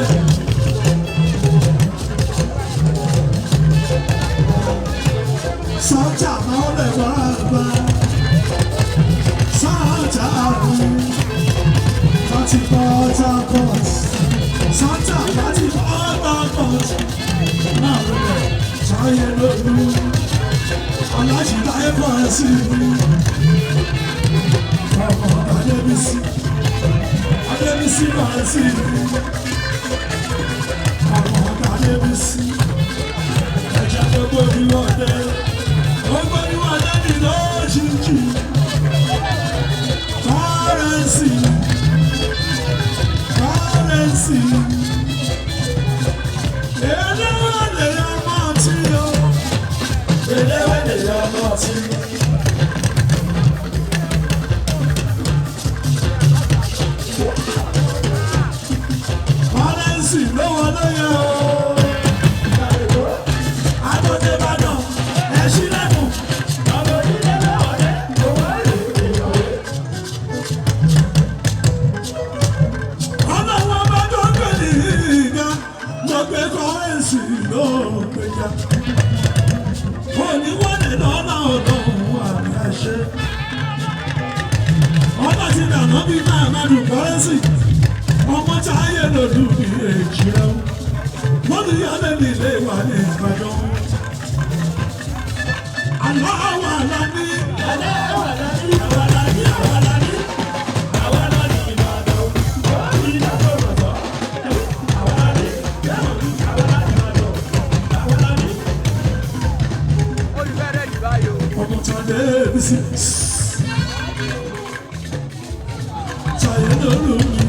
Sọ́jà máa ń lè wá bá sọ́jà mi láti Port Harcourt sọ́jà láti Port Harcourt náà ló lẹ̀ ṣáyé lóru aláṣìláyé bọ̀ ẹ́ sí i. Ọmọ Adébísí, Adébísí bọ̀ ẹ́ sí i. Ọmọ Adébísí, ẹ̀jẹ̀ tó gbórí wọlé, ó gbórí wọlé ní lójijì. Kọ́rẹ́nsì, kọ́rẹ́nsì, eléwèlé ọmọ tí o. Eléwèlé ọmọ tí o. Kọ́rẹ́nsì ló wọlé yẹn o. Adódébádàn, ẹ ṣílẹ̀kùn. Ọlọ́wọ́ bá tó gbé ní ìgbà, ló gbé kọ́rẹ́nsì ló gbé já. Oníwọ̀lẹ̀ lọ́nà ọ̀dọ̀ àmì àṣẹ. Ọba ti dànù bí máa má dùn kọ́rẹ́nsì. Ọmọ táyé lòdù bí èjì rẹ̀. Wọ́n ti yá lẹ́nu ilé wa ní Ìbàdàn. Aláwọ̀ àlá ní. Aláwọ̀ àlá ní. Àwa la ní. Àwa la ní. Àwa la ní Ìbàdàn. Ọmọ tàdé bísí. Tàyé lóru mi.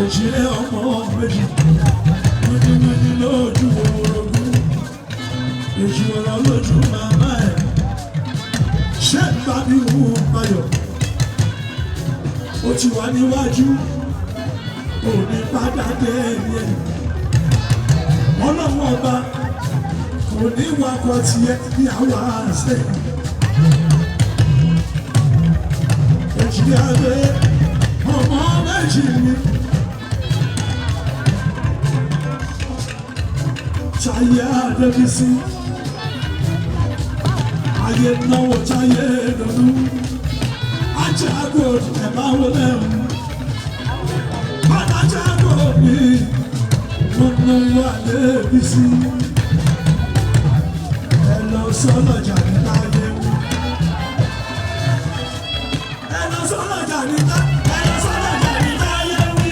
Òjìlẹ̀ ọmọ méjì. Wíníwíní lójú orogún. Èjì ọ̀rọ̀ lójú màmá ẹ̀. Ṣé gbàbí òun bayọ̀? Ó ti wà níwájú. Òní padà dé ẹ̀yẹ. Ọlọ́run ọba kò ní wakọ̀ tiẹ̀ ní àwa ṣe. Èjì abẹ́ ọmọ méjì ni. Táyé Adébísí. Ayé náwó táyé lọ́lú. Ajágo ẹ̀ máa wọlé o. Ajágo mi, mo náwó Adébísí. Ẹ lọ sọ́lọ́jà ní láyé wò. Ẹ lọ sọ́lọ́jà ní tá. Ẹ lọ sọ́lọ́jà ní láyé wí.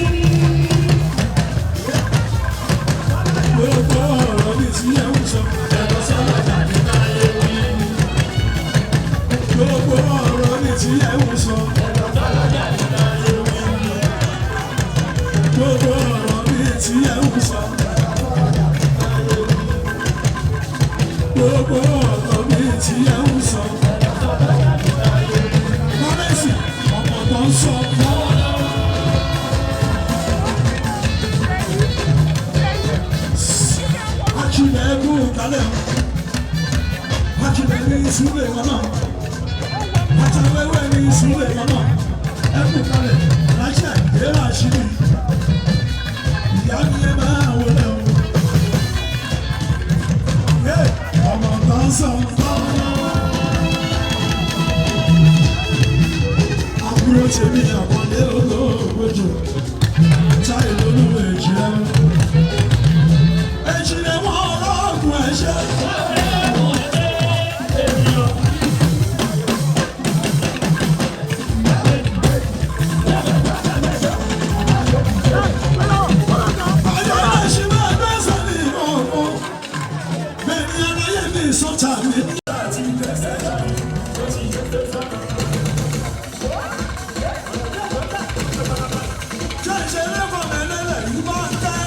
Gbogbo ọ̀rọ̀ mi tí ẹ ń sọ. Gbogbo ọ̀rọ̀ mi tí ẹ ń sọ. Lọ́rẹ́sì ọ̀pọ̀ tó ń sọ lọ́wọ́lọ́wọ́. Akílẹ̀ kú kalẹ̀ o. Akílẹ̀ ní ìsúlẹ̀ wọn náà. Àtàwẹ́wẹ́ ní ìsúlẹ̀ wọn náà. Ẹ kú kalẹ̀ láṣẹ ìdérò àṣírí. Ìyá mi ẹ máa wọlé o. Yé, ọmọ tó ń sọ lọ́wọ́lọ́wọ́. Àbúrò tèmi àkọlé olóògbé jù. Táyì lónú èjì rẹ̀. Èjì rẹ̀ wọ́n ọlọ́ọ̀gùn ẹ̀ṣẹ̀. Ọjọ́ ìṣe máa gbẹ́sẹ̀ ní ìkọ̀ọ̀kan. Bẹ́ẹ̀ni aláyé mi sọ́tà mi. Ṣé ìṣeré fọmọ ẹlẹ́lẹ̀ yìí máa ń tẹ́?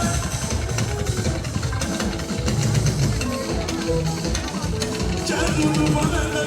Ṣé dúdú fọmọ ẹlẹ́lẹ̀?